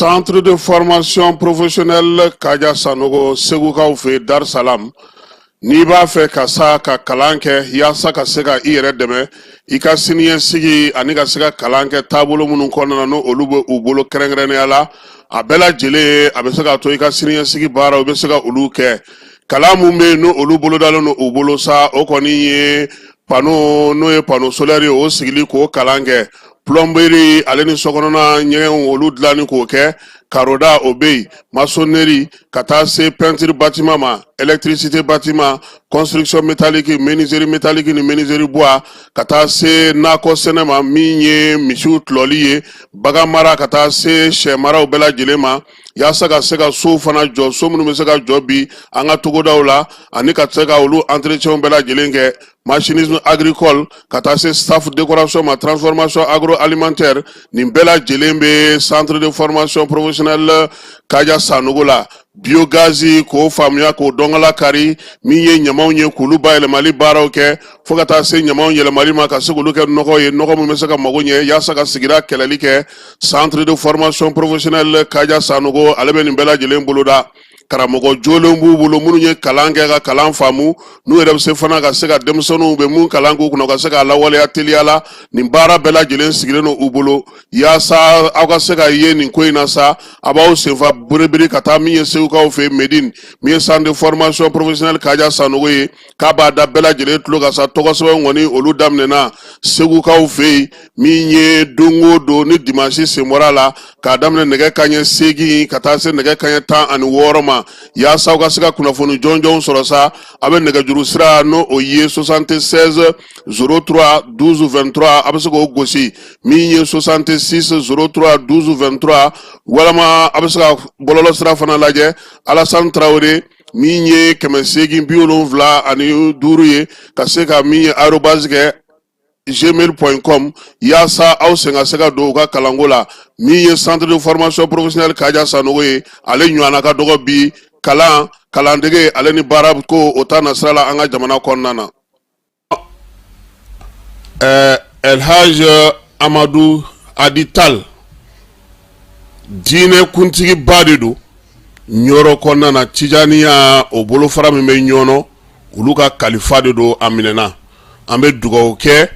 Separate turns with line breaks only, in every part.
Centre de formation professionnelle Kaja Sanogo, Segukaw fɛ Dar Salam, n'i b'a fɛ ka sa ka kalan kɛ yaasa ka se ka i yɛrɛ dɛmɛ i ka siniɲɛsigi ani ka se ka kalan kɛ taabolo minnu kɔnɔna na, n'o olu bɛ u bolo kɛrɛnkɛrɛnnenya la, a bɛɛ lajɛlen a bɛ se k'a to i ka siniɲɛsigi baaraw i bɛ se ka olu kɛ. Kalan mun bɛ yen, n'o olu bolodalen don u bolo sa, o kɔni ye panneau, n'o ye panneau solaire ye, o sigili k'o kalan kɛ, plomberie ale ni sokɔnɔna ɲɛgɛnw olu dilanni k'o kɛ, karoda o bɛ yen, maçonnerie ka taa se peinture bâtiment ma, électricité bâtiment, construction métallique, menuiserie métallique ni menuiserie bois, ka taa se nakɔ sɛnɛ ma, min ye misiw tulɔli ye, bagan mara, ka taa se sɛ maraw bɛɛ lajɛlen ma, yaasa ka se ka sow fana jɔ, so minnu bɛ se ka jɔ bi an ka togodaw la, ani ka se ka olu entretien bɛɛ lajɛlen kɛ, machinisme agricole, ka taa se staff décoration ma, transformation agroalimentaire. Nin bɛɛ lajɛlen bɛ centre de formation professionnelle Kaja Sanogo la. Biogaz k'o faamuya, k'o dɔnkala kari, min ye ɲamaw ye, k'olu bayɛlɛmali baaraw kɛ, fo ka taa se ɲamaw yɛlɛmali ma ka se k'olu kɛ nɔgɔ ye, nɔgɔ min bɛ se ka mago ɲɛ yaasa ka sigida kɛlɛli kɛ. Centre de formation professionnelle Kaja Sanogo, ale bɛ nin bɛɛ lajɛlen boloda. Karamɔgɔ jolenw b'u bolo minnu ye kalan kɛ ka kalan faamu, n'u yɛrɛ bɛ se fana ka se ka denmisɛnninw bɛ mun kalan k'u kunna, ka se k'a lawaleya teliya la. Nin baara bɛɛ lajɛlen sigilen don u bolo yaasa aw ka se ka ye nin ko in na sa. A b'aw senfa biribiri ka taa min ye Segukaw fɛ Medine, min ye centre de formation professionnelle Kaja Sanogo ye, k'a b'a da bɛɛ lajɛlen tulo kan sa. Tɔgɔ sɛbɛn kɔni olu daminɛna Segukaw fɛ yen, min ye don o don ni dimanche sen bɔra a la, k'a daminɛ nɛgɛ kanɲɛ 8 ka taa se nɛgɛ kanɲɛ 16 ma. Yaasa aw ka se ka kunnafoni jɔnjɔnw sɔrɔ sa, a bɛ nɛgɛjuru sira, n'o o ye 76 03 12 23, a bɛ se k'o gosi, min ye 66 03 12 23, walima a bɛ se ka bɔlɔlɔ sira fana lajɛ, Alassane Traoré, min ye 875 ye, ka se ka min ye arobase kɛ gmail.com, yaasa aw sen ka se ka don u ka kalanko la. Min ye centre de formation professionnelle Kaja Sanogo ye, ale ɲɔgɔnna ka dɔgɔ bi kalan kalandege ale ni baara ko o ta nasira la an ka jamana kɔnɔna na. Elhaj Amadu Adital, diinɛ kuntigiba de don Ɲɔrɔ kɔnɔna na, Tijaniya o bolofara min bɛ Ɲɔnɔ, olu ka kalifa de don. A minɛna. An bɛ dugawu kɛ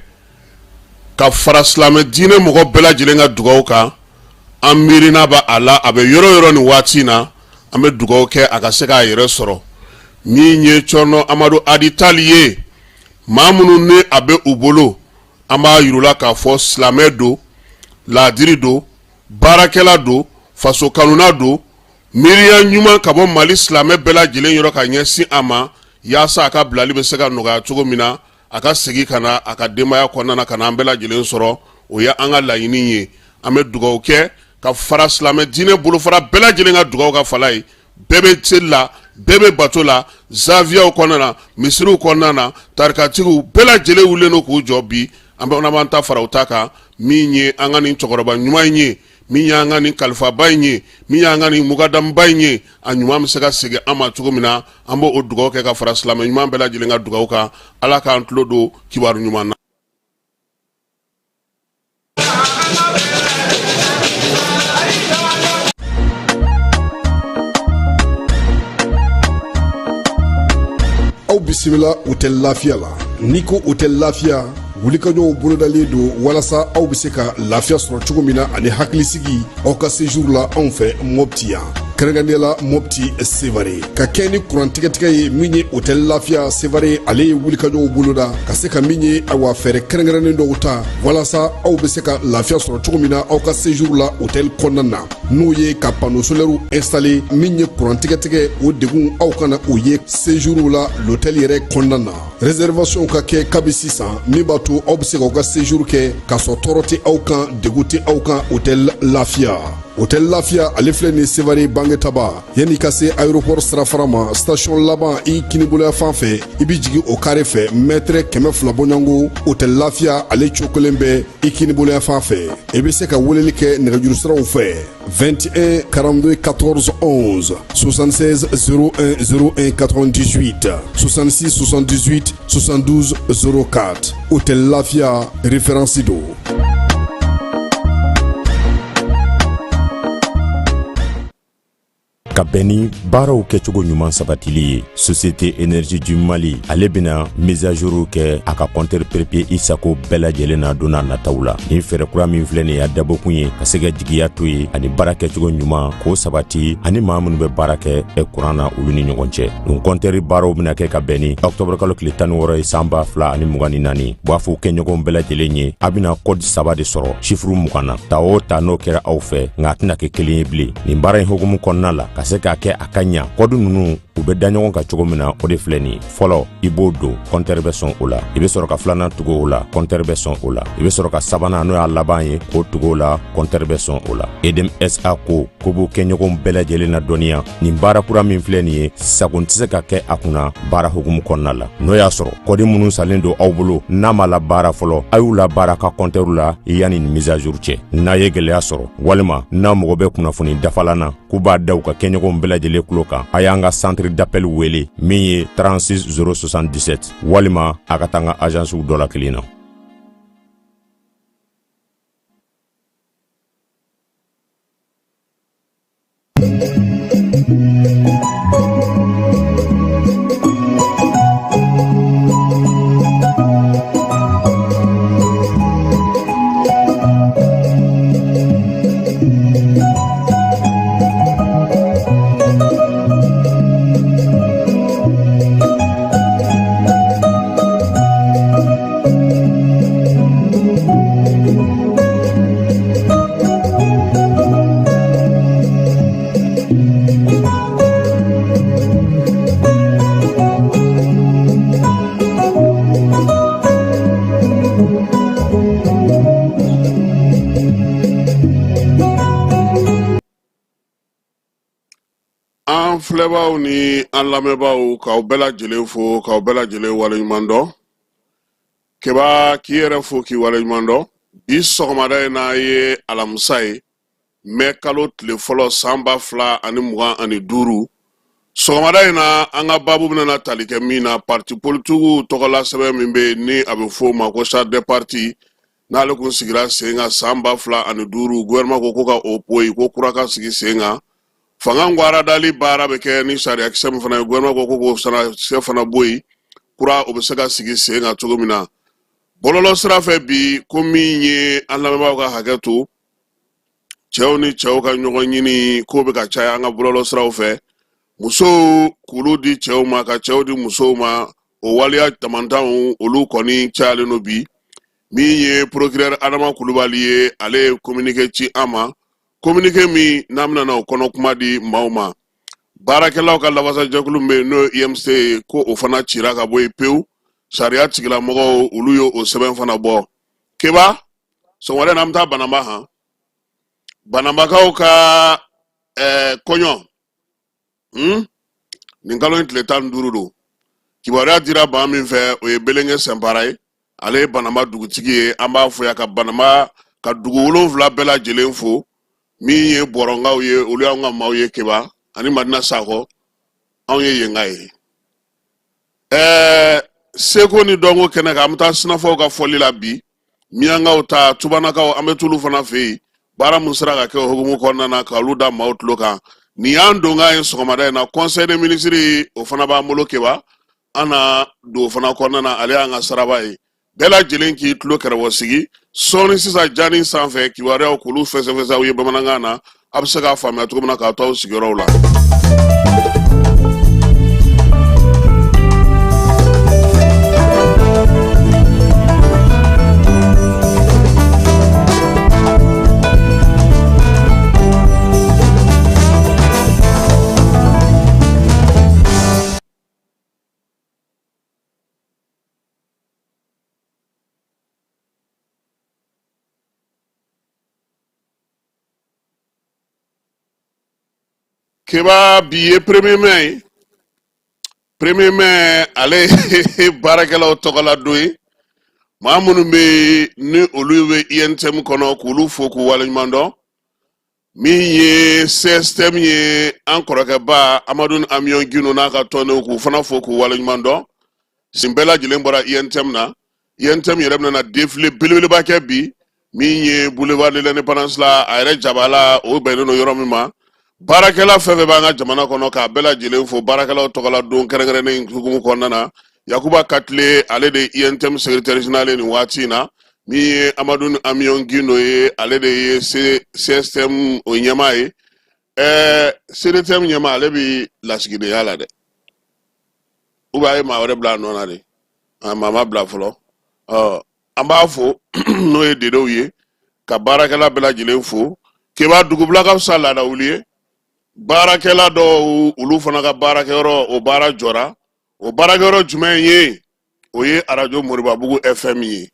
ka fara silamɛ diinɛ mɔgɔ bɛɛ lajɛlen ka dugawu kan. An miirina b'a a la, a bɛ yɔrɔ yɔrɔ nin waati in na, an bɛ dugawu kɛ a ka se k'a yɛrɛ sɔrɔ. Min ye Cɔrɔnɔ Amadu Adital ye, maa minnu ni a bɛ u bolo, an b'a yir'u la k'a fɔ silamɛ don, laadiri don, baarakɛla don, faso kanuna don, miiriya ɲuman ka bɔ Mali silamɛ bɛɛ lajɛlen yɔrɔ ka ɲɛsin a ma, yaasa a ka bilali bɛ se ka nɔgɔya cogo min na, a ka segin ka na a ka denbaya kɔnɔna na, ka na an bɛɛ lajɛlen sɔrɔ. O ye an ka laɲini ye. An bɛ dugawu kɛ ka fara silamɛ diinɛ bolofara bɛɛ lajɛlen ka dugawu ka fala ye. Bɛɛ bɛ seli la, bɛɛ bɛ bato la, zawiyaw kɔnɔna na, misiriw kɔnɔna na, tarikatigiw bɛɛ lajɛlen wulilen don k'u jɔ bi. An bɛ b'an ta fara u ta kan. Min ye an ka nin cɛkɔrɔba ɲuman in ye, min y'an ka nin kalifaba in ye, min y'an ka nin mukadamuba in ye, a ɲuman bɛ se ka segin an ma cogo min na, an b'o dugawu kɛ ka fara silamɛ ɲuman bɛɛ lajɛlen ka dugawu kan. Ala k'an tulo don kibaru ɲuman na.
Aw bisimila Hôtel Lafiya la. N'i ko Hôtel Lafiya, wulikajɔw bolodalen don walasa aw bɛ se ka lafiya sɔrɔ cogo min na ani hakilisigi aw ka séjour la anw fɛ Mɔpti yan, kɛrɛnkɛrɛnnenya la Mɔpti Sevare. Ka kɛ ni kuran tigɛtigɛ ye, min ye Hôtel Lafiya Sevare, ale ye wulikajɔw boloda ka se ka min ye, awa, fɛɛrɛ kɛrɛnkɛrɛnnen dɔw ta walasa aw bɛ se ka lafiya sɔrɔ cogo min na aw ka séjour la hôtel kɔnɔna na, n'o ye ka panneau solaire installer. Min ye kuran tigɛtigɛ, o degun aw kana o ye séjour la l'hôtel yɛrɛ kɔnɔna na. Réservation ka kɛ kabi sisan, min b'a to aw bɛ se k'aw ka séjour kɛ k'a sɔrɔ tɔɔrɔ tɛ aw kan, degun tɛ aw kan. Hôtel Lafiya, Hôtel Lafiya, ale filɛ nin Sevare Bangetaba, yanni ka se aéroport sirafara ma, station laban i kiniboloya fan fɛ, i bɛ jigin o kare fɛ, mɛtɛrɛ 200 bɔɲɔgɔnko, Hôtel Lafiya ale cokolen bɛ i kiniboloya fan fɛ. I bɛ se ka weleli kɛ nɛgɛjuru siraw fɛ: 21 42 14 11, 76 01 01 98, 66 78 72 04. Hôtel Lafiya, référence don.
Ka bɛn ni baaraw kɛcogo ɲuman sabatili ye, Société Énergie du Mali ale bɛna mise à jour kɛ a ka compteur prépayé i sago bɛɛ lajɛlen na don n'a nataw la. Nin fɛɛrɛ kura min filɛ nin ye, a dabɔkun ye ka se ka jigiya to ye ani baara kɛcogo ɲuman k'o sabati ani maa minnu bɛ baara kɛ kuran na, olu ni ɲɔgɔn cɛ. Nin compteur baaraw bɛna kɛ ka bɛn ni octobre kalo tile 16 ye, san 2024. B'a fɔ kɛɲɔgɔn bɛɛ lajɛlen ye, a bɛna code saba de sɔrɔ chiffre 20 na. Ta o ta, n'o kɛra aw fɛ, nka a tɛna kɛ kelen ye bilen. Nin baara in hukumu kɔnɔna la, ka se k'a kɛ a ka ɲa, code ninnu u bɛ da ɲɔgɔn kan cogo min na, o de filɛ nin ye. Fɔlɔ, i b'o don, compteur bɛ sɔn o la. I bɛ sɔrɔ ka filanan tugu o la, compteur bɛ sɔn o la. I bɛ sɔrɔ ka sabanan, n'o y'a laban ye, k'o tugu o la, compteur bɛ sɔn o la. EDM SA ko ko b'u kɛɲɔgɔn bɛɛ lajɛlen na dɔnniya, nin baara kura min filɛ nin ye, sagon tɛ se ka kɛ a kunna baara hukumu kɔnɔna la. N'o y'a sɔrɔ code minnu salen don aw bolo, n'a ma labaara fɔlɔ, a y'u labaara ka compteur la yanni nin mise à jour cɛ. N'a ye gɛlɛya sɔrɔ walima n'a mago bɛ kunnafoni dafalan na, k'u b'a da u ka kɛɲɔgɔnw bɛɛ lajɛlen tulo kan, a y'an ka centre d'appel wele min ye 36 077, walima a ka taa an ka agencew dɔ la kelen na.
An filɛbaaw ni an lamɛnbaaw, k'aw bɛɛ lajɛlen fo, k'aw bɛɛ lajɛlen waleɲuman dɔn. Keba, k'i yɛrɛ fo k'i waleɲuman dɔn. Bi sɔgɔmada in n'a ye alamisa ye, mɛ kalo tile fɔlɔ, san 2025. Sɔgɔmada in na, an ka baabu bɛna tali kɛ min na, parti politikiw tɔgɔla sɛbɛn min bɛ yen ni a bɛ f'o ma ko charte des partis, n'ale kun sigira sen kan san 2005, gouvernement ko ko ka o bɔ yen, ko kura ka sigi sen kan. Fanga ngwaradali baara bɛ kɛ ni sariyakisɛ min fana ye, gouvernement ko ko k'o sariyakisɛ fana bɔ yen, kura o bɛ se ka sigi sen kan cogo min na. Bɔlɔlɔ sira fɛ bi, ko min ye an lamɛnbaaw ka hakɛ to, cɛw ni cɛw ka ɲɔgɔn ɲini ko bɛ ka caya an ka bɔlɔlɔ siraw fɛ. Musow k'olu di cɛw ma, ka cɛw di musow ma, o waleya damantanw olu kɔni cayalen don bi. Min ye procureur Adama Kulubali ye, ale ye communiqué ci an ma, communiqué min n'an bɛna na o kɔnɔ kuma di maaw ma. Baarakɛlaw ka lafasajɛkulu min bɛ yen, n'o ye UMC ye, ko o fana cira ka bɔ yen pewu. Sariya tigilamɔgɔw olu ye o sɛbɛn fana bɔ. Keba, sɔgɔmada in na, an bɛ taa Banamba han. Banambakaw ka kɔɲɔ, Nin kalo in tile 15 don. Kibaruya dira ban min fɛ, o ye Belenkɛ Sɛnpara ye, ale ye Banamba dugutigi ye. An b'a fo yan ka Banamba ka dugu wolonfila bɛɛ lajɛlen fo. Min ye Bɔrɔnkaw ye, olu y'anw ka maaw ye. Keba ani Madina Sakɔ, anw ye yenka ye. Seko ni dɔnko kɛnɛ kan, an bɛ taa sinafɔw ka fɔli la bi. Miyankaw ta, tubanakaw, an bɛ t'olu fana fɛ yen. Baara mun sera ka kɛ o hukumu kɔnɔna na, k'olu da maaw tulo kan. Nin y'an donkan ye sɔgɔmada in na. Conseil des ministres, o fana b'an bolo. Keba, an na don o fana kɔnɔna na, ale y'an ka saraba ye. Bɛɛ lajɛlen k'i tulo kɛrɛbɔ sigi sɔɔni sisan jani sanfɛ, kibaruyaw k'olu fɛsɛfɛsɛ aw ye bamanankan na, a bɛ se k'a faamuya cogo min na k'a to aw sigiyɔrɔw la. Keba, bi ye premier mai ye. Premier mai, ale ye baarakɛlaw tɔgɔla don ye. Maa minnu bɛ yen ni olu bɛ UNTM kɔnɔ, k'olu fo k'u waleɲuman dɔn. Min ye CSTM ye, an kɔrɔkɛba Amadu Amiɔn Gindo n'a ka tɔndenw, k'u fana fo k'u waleɲuman dɔn. Sin bɛɛ lajɛlen bɔra UNTM na. UNTM yɛrɛ bɛna na défilé belebeleba kɛ bi, min ye boulevard de l'indépendance la, a yɛrɛ jabala, o bɛnnen don yɔrɔ min ma. Baarakɛla fɛn fɛn b'an ka jamana kɔnɔ, k'a bɛɛ lajɛlen fo baarakɛlaw tɔgɔla don kɛrɛnkɛrɛnnen in hukumu kɔnɔna na. Yakuba Katile, ale de ye UNTM secrétaire général ye nin waati in na. Min ye Amadu Amiɔn Gindo ye, ale de ye CSTM o ɲɛmaa ye. CDTM ɲɛmaa, ale bi lasigidenya la dɛ, ou bien a ye maa wɛrɛ bila a nɔ na de? A maa ma bila fɔlɔ. Ɔ, an b'a fo, n'o ye dedew ye, ka baarakɛla bɛɛ lajɛlen fo. Keba, dugubila ka fisa laada wuli ye. Baarakɛla dɔw, olu fana ka baarakɛyɔrɔ, o baara jɔra. O baarakɛyɔrɔ jumɛn ye? O ye Arajo Moribabugu FM ye.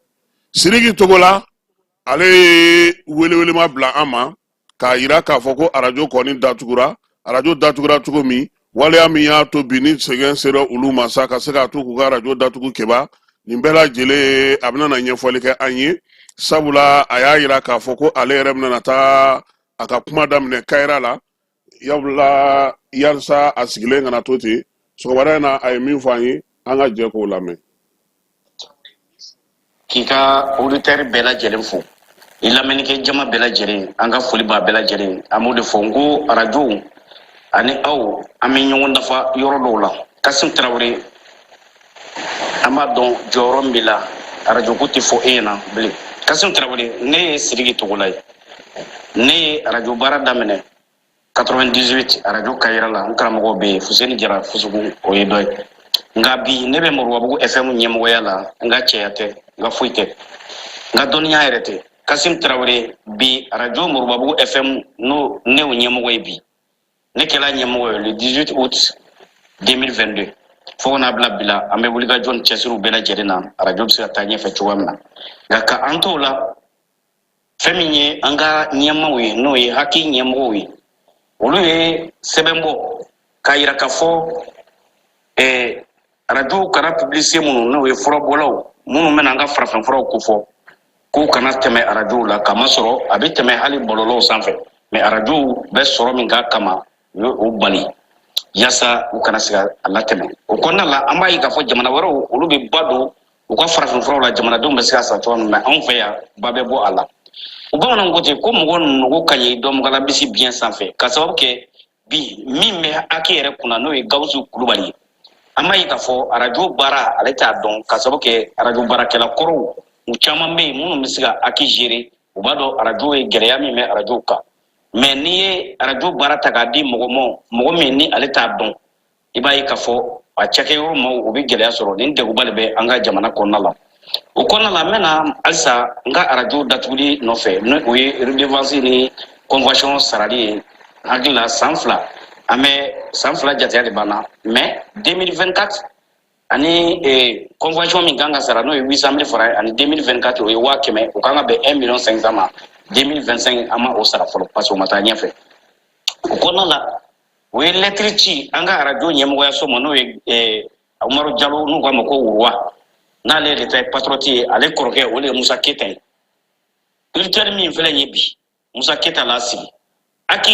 Siriki Togola, ale ye welewelema bila an ma k'a yira k'a fɔ ko arajo kɔni datugura. Arajo datugura cogo min, waleya min y'a to bi ni sɛgɛn sera olu ma sa ka se k'a to k'u ka arajo datugu, Keba, nin bɛɛ lajɛlen, a bɛna na ɲɛfɔli kɛ an ye, sabula a y'a yira k'a fɔ ko ale yɛrɛ bɛna taa a ka kuma daminɛ Kayira la yabula, yalisa a sigilen kana to ten. Sɔgɔmada in na, a ye min fɔ an ye, an ka jɛ k'o lamɛn.
K'i ka auditeur bɛɛ lajɛlen fo, i lamɛnnikɛ jama bɛɛ lajɛlen, an ka foli b'a bɛɛ lajɛlen. An b'o de fɔ n ko arajo ani aw, an bɛ ɲɔgɔn dafa yɔrɔ dɔw la. Kasim Tarawele, an b'a dɔn jɔyɔrɔ min b'i la, arajo ko tɛ fɔ e ɲɛna bilen. Kasim Tarawele, ne ye Sidiki Togola ye. Ne ye arajo baara daminɛ 98 arajo Kayira la. N karamɔgɔ bɛ yen, Fuseni Jara Fusugu, o ye dɔ ye. Nka bi ne bɛ Moribabugu FM ɲɛmɔgɔya la. N ka cɛya tɛ, n ka foyi tɛ, n ka dɔnniya yɛrɛ tɛ. Kasim Tarawele, bi arajo Moribabugu FM, n'o ne y'o ɲɛmɔgɔ ye bi. Ne kɛla ɲɛmɔgɔ ye le 18 août 2022. Fo ka n'a bila bi la, an bɛ wulikajɔ ni cɛsiriw bɛɛ lajɛlen na, arajo bɛ se ka taa ɲɛfɛ cogoya min na. Nka ka an t'o la, fɛn min ye an ka ɲɛmaaw ye, n'o ye HAC ɲɛmɔgɔw ye, olu ye sɛbɛn bɔ k'a yira k'a fɔ arajow kana publicité minnu, n'o ye furabɔlaw minnu bɛna an ka farafinfuraw kofɔ, k'u kana tɛmɛ arajow la, kamasɔrɔ a bɛ tɛmɛ hali bɔlɔlɔw sanfɛ, mais arajow bɛ sɔrɔ min k'a kama, u ye o bali yaasa u kana se ka a latɛmɛ. O kɔnɔna la, an b'a ye k'a fɔ jamana wɛrɛw, olu bɛ ba don u ka farafinfuraw la, jamanadenw bɛ se ka san cogoya min na. Anw fɛ yan, ba bɛ bɔ a la. U bamananw ko ten ko mɔgɔ nogo ka ɲi dɔnbagala bisi biɲɛ sanfɛ, ka sababu kɛ bi min bɛ HAC yɛrɛ kunna, n'o ye Gawusu Kulubali ye. An b'a ye k'a fɔ arajo baara, ale t'a dɔn, ka sababu kɛ arajo baarakɛla kɔrɔw, u caman bɛ yen minnu bɛ se ka HAC gérer, u b'a dɔn arajo ye gɛlɛya min bɛ arajow kan. Mais n'i ye arajo baara ta k'a di mɔgɔ ma, mɔgɔ min ni ale t'a dɔn, i b'a ye k'a fɔ a cakɛyɔrɔ maaw, u bɛ gɛlɛya sɔrɔ. Nin degunba de bɛ an ka jamana kɔnɔna la. O kɔnɔna la, n bɛna halisa n ka arajo datuguli nɔfɛ, ni o ye redevance ni convention sarali ye. N hakili la, san 2, an bɛ san 2 jateya de banna, mais 2024 ani convention min kan ka sara, n'o ye 800 mille francs, ani 2024, o ye 100 000, o kan ka bɛn 1 million 500 ma. 2025, an ma o sara fɔlɔ, parce que o ma taa ɲɛfɛ. O kɔnɔna la, o ye lɛtiri ci an ka arajo ɲɛmɔgɔyaso ma, n'o ye Umaru Jalo, n'u k'a ma ko Wuruwa, n'ale yɛrɛ ta ye Patriote ye. Ale kɔrɔkɛ, o de ye Musa Keyita ye. URTEL min filɛ nin ye bi, Musa Keyita l'a sigi. HAC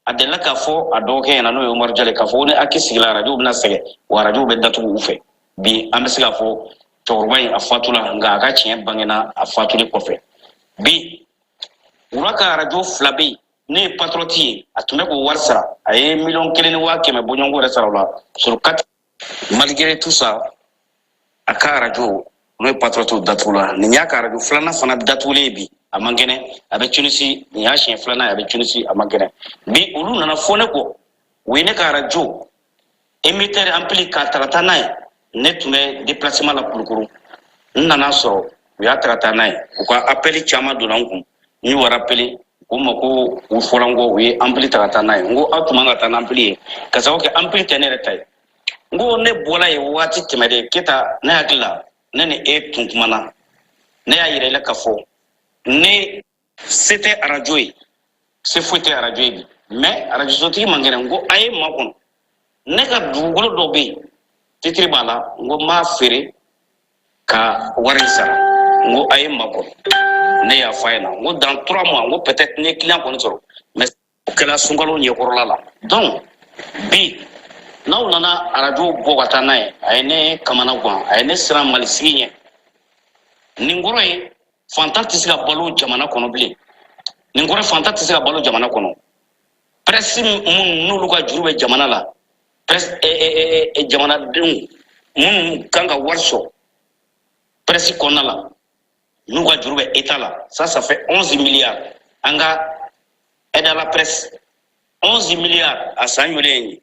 a delila k'a fɔ a dɔgɔkɛ ɲɛna, n'o ye Umaru Jalo, k'a fɔ ko ni HAC sigila, arajow bɛna sɛgɛn, wa arajow bɛ datugu u fɛ. Bi an bɛ se k'a fɔ cɛkɔrɔba in, a fatula, nka a ka tiɲɛ bangena a fatuli kɔfɛ. Bi Wura ka arajo fila bɛ yen, ne ye Patriote ye, a tun bɛ k'o wari sara. A ye 1 100 000 bɔɲɔgɔnko yɛrɛ sara o la sur quatre. Malgré tout ça, a ka arajo, n'o ye Patriote, datugula. Nin y'a ka arajo filanan fana datugulen ye bi. A man kɛnɛ, a bɛ Tunisi. Nin y'a siɲɛ filanan ye a bɛ Tunisi, a man kɛnɛ. Bi olu nana fɔ ne kɔ, u ye ne ka arajo émetteur, ampli k'a ta ka taa n'a ye. Ne tun bɛ déplacement la Kulukoro, n nana sɔrɔ u y'a ta ka taa n'a ye. U ka appel caman donna n kun, n y'u rappelé u ma ko u fɔra n kɔ, u ye ampli ta ka taa n'a ye. N ko aw tun man ka taa n'ampli ye, ka sababu kɛ ampli tɛ ne yɛrɛ ta ye. N ko ne bɔla yen waati tɛmɛnen, Keyita, ne hakili la ne ni e tun kumana, ne y'a yira i la k'a fɔ ne se tɛ arajo ye, se foyi tɛ arajo ye bi, mais arajosotigi man kɛnɛ. N ko a ye makɔnɔ, ne ka dugukolo dɔ bɛ yen, titre b'a la, n ko n b'a feere ka wari in sara. N ko a ye makɔnɔ. Ne y'a fɔ a ɲɛna, n ko dans 3 mois, n ko peut-être ne ye client kɔni sɔrɔ, mais o kɛra sunkalo ɲɛkɔrɔla la. Donc bi n'aw nana arajo bɔ ka taa n'a ye, a ye ne kamana gan, a ye ne siran Mali sigi ɲɛ. Nin kɔrɔ ye fantan tɛ se ka balo jamana kɔnɔ bilen. Nin kɔrɔ, fantan tɛ se ka balo jamana kɔnɔ. Presse minnu n'olu ka juru bɛ jamana la, presse jamanadenw minnu kan ka wari sɔrɔ presse kɔnɔna la, n'u ka juru bɛ état la, ça ça fait 11 milliards. An ka aide à la presse, 11 milliards, a san joli ye nin ye?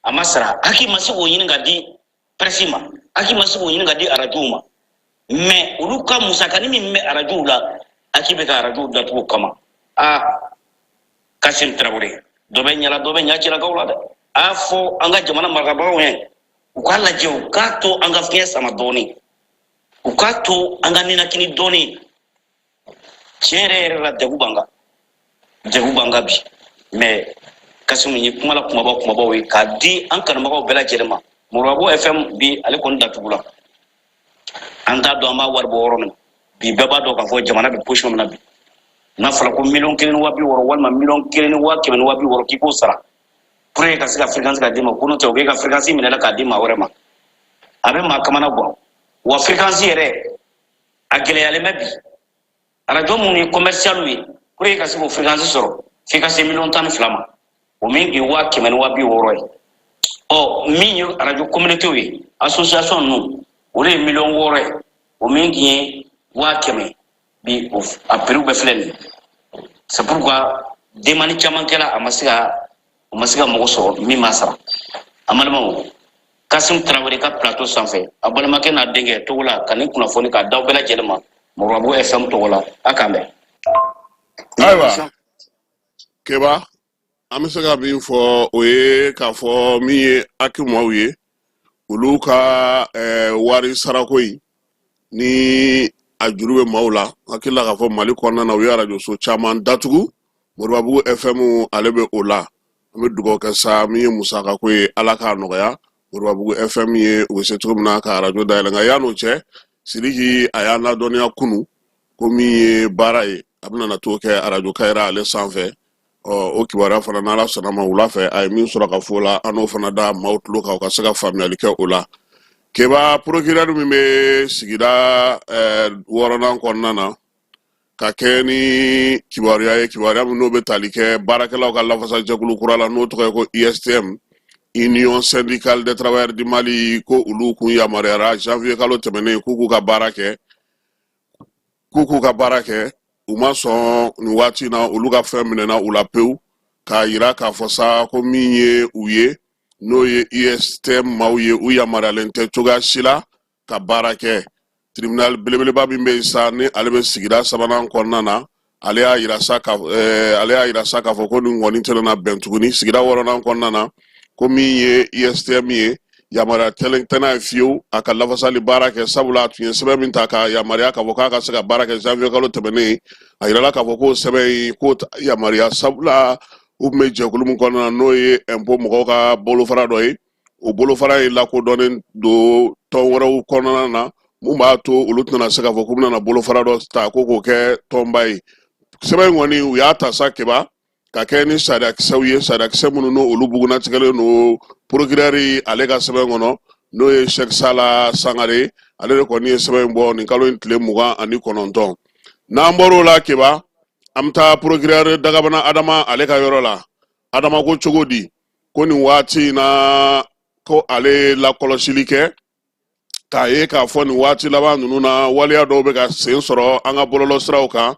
A ma sara. HAC ma se k'o ɲini ka di presse ma, HAC ma se k'o ɲini ka di arajow ma. Mais olu ka musakani min bɛ arajow la, HAC bɛ ka arajow datugu o kama. Aa, Kasim Tarawele, dɔ bɛ ɲala, dɔ bɛ ɲa cɛlakaw la dɛ. A y'a fɔ an ka jamana marabagaw ye, u k'a lajɛ, u k'a to an ka fiɲɛ sama dɔɔni, u k'a to an ka ninakili dɔɔni. Tiɲɛ yɛrɛ yɛrɛ la, degun b'an kan, degun b'an kan bi. Mais Kasimu ye kuma la kumaba kumabaw ye k'a di an kanubagaw bɛɛ lajɛlen ma. Moribabugu FM bi, ale kɔni datugula. An t'a dɔn an b'a wari bɔ yɔrɔ min na bi. Bɛɛ b'a dɔn k'a fɔ jamana bɛ position min na bi, n'a fɔra ko 1,060,000 walima 1,160,000 k'i k'o sara pour que ka se ka fréquence ka d'i ma, ko n'o tɛ o k'e ka fréquence minɛ k'a di maa wɛrɛ ma, a bɛ maa kamana gan. Wa fréquence yɛrɛ a gɛlɛyalen bɛ bi. Arajo minnu ye commercial ye, pour que ka se k'o fréquence sɔrɔ, f'i ka se 12 millions ma, o min ye 160,000 ye. Ɔ, min ye arajo communauté ye, association ninnu, olu ye 6 millions ye, o min ye 100,000 bi. O a prix bɛɛ filɛ nin ye. C'est pourquoi demande caman kɛla, a ma se ka, o ma se ka mɔgɔ sɔrɔ min b'a sara. An balimaw, Kasim Tarawele ka plateau sanfɛ, a balimakɛ n'a denkɛ togo la ka nin kunnafoni k'a d'aw bɛɛ lajɛlen ma Moribabugu FM tɔgɔ la. A k'an bɛn.
Ayiwa Keba, an bɛ se ka min fɔ, o ye k'a fɔ min ye HAC maaw ye, olu ka wari sarako in ni a juru bɛ maaw la. Hakili la k'a fɔ Mali kɔnɔna na, u ye arajoso caman datugu, Moribabugu FM ale bɛ o la. An bɛ dugawu kɛ sa, min ye musakako ye, Ala k'a nɔgɔya Moribabugu FM ye, u bɛ se cogo min na ka arajo dayɛlɛ. Nka yan'o cɛ, Sidiki a y'an ladɔnniya kunu ko min ye baara ye, a bɛna na t'o kɛ arajo Kayira ale sanfɛ. Ɔ, o kibaruya fana, n'Ala sɔnna ma, wula fɛ a ye min sɔrɔ ka fɔ la, an n'o fana da maaw tulo kan, u ka se ka faamuyali kɛ o la. Keba, procureur min bɛ sigida wɔɔrɔnan kɔnɔna na, ka kɛ ni kibaruya ye, kibaruya min n'o bɛ tali kɛ baarakɛlaw ka lafasajɛkulu kura la, n'o tɔgɔ ye ko USTM, Union syndicale des travailleurs du Mali, ko olu kun yamaruyara janvier kalo tɛmɛnen k'u k'u ka baara kɛ, k'u k'u ka baara kɛ. U ma sɔn. Nin waati in na, olu ka fɛn minɛna u la pewu, k'a yira k'a fɔ sa ko min ye u ye, n'o ye USTM maaw ye, u yamaruyalen tɛ cogoya si la ka baara kɛ. Tribunal belebeleba min bɛ yen sa, ni ale bɛ sigida sabanan kɔnɔna na, ale y'a yira sa k'a fɔ ko nin kɔni tɛna na bɛn tuguni. Sigida wɔɔrɔnan kɔnɔna na, ko min ye USTM ye, yamaruya tɛna ye fiyewu a ka lafasali baara kɛ, sabula a tun ye sɛbɛn min ta ka yamaruya k'a fɔ k'a ka se ka baara kɛ janvier kalo tɛmɛnen, a yirala k'a fɔ k'o sɛbɛn in k'o yamaruya, sabula u tun bɛ jɛkulu min kɔnɔna na, n'o ye impôt mɔgɔw ka bolofara dɔ ye, o bolofara in lakodɔnnen don tɔn wɛrɛw kɔnɔna na, mun b'a to olu tɛna se k'a fɔ k'u bɛna bolofara dɔ ta ko k'o kɛ tɔnba ye. Sɛbɛn in kɔni, u y'a ta sa Keba, ka kɛ ni sariyakisɛw ye, sariyakisɛ minnu n'o olu bugunnatigɛlen don procureur ale ka sɛbɛn kɔnɔ, n'o ye Sɛki Sala Sangare, ale de kɔni ye sɛbɛn in bɔ nin kalo in tile 29. N'an bɔr'o la Keba, an bɛ taa procureur Dagabana Adama ale ka yɔrɔ la. Adama ko cogo di ko nin waati in na, ko ale lakɔlɔsili kɛ k'a ye k'a fɔ nin waati laban ninnu na, waleya dɔw bɛ ka sen sɔrɔ an ka bɔlɔlɔsiraw kan,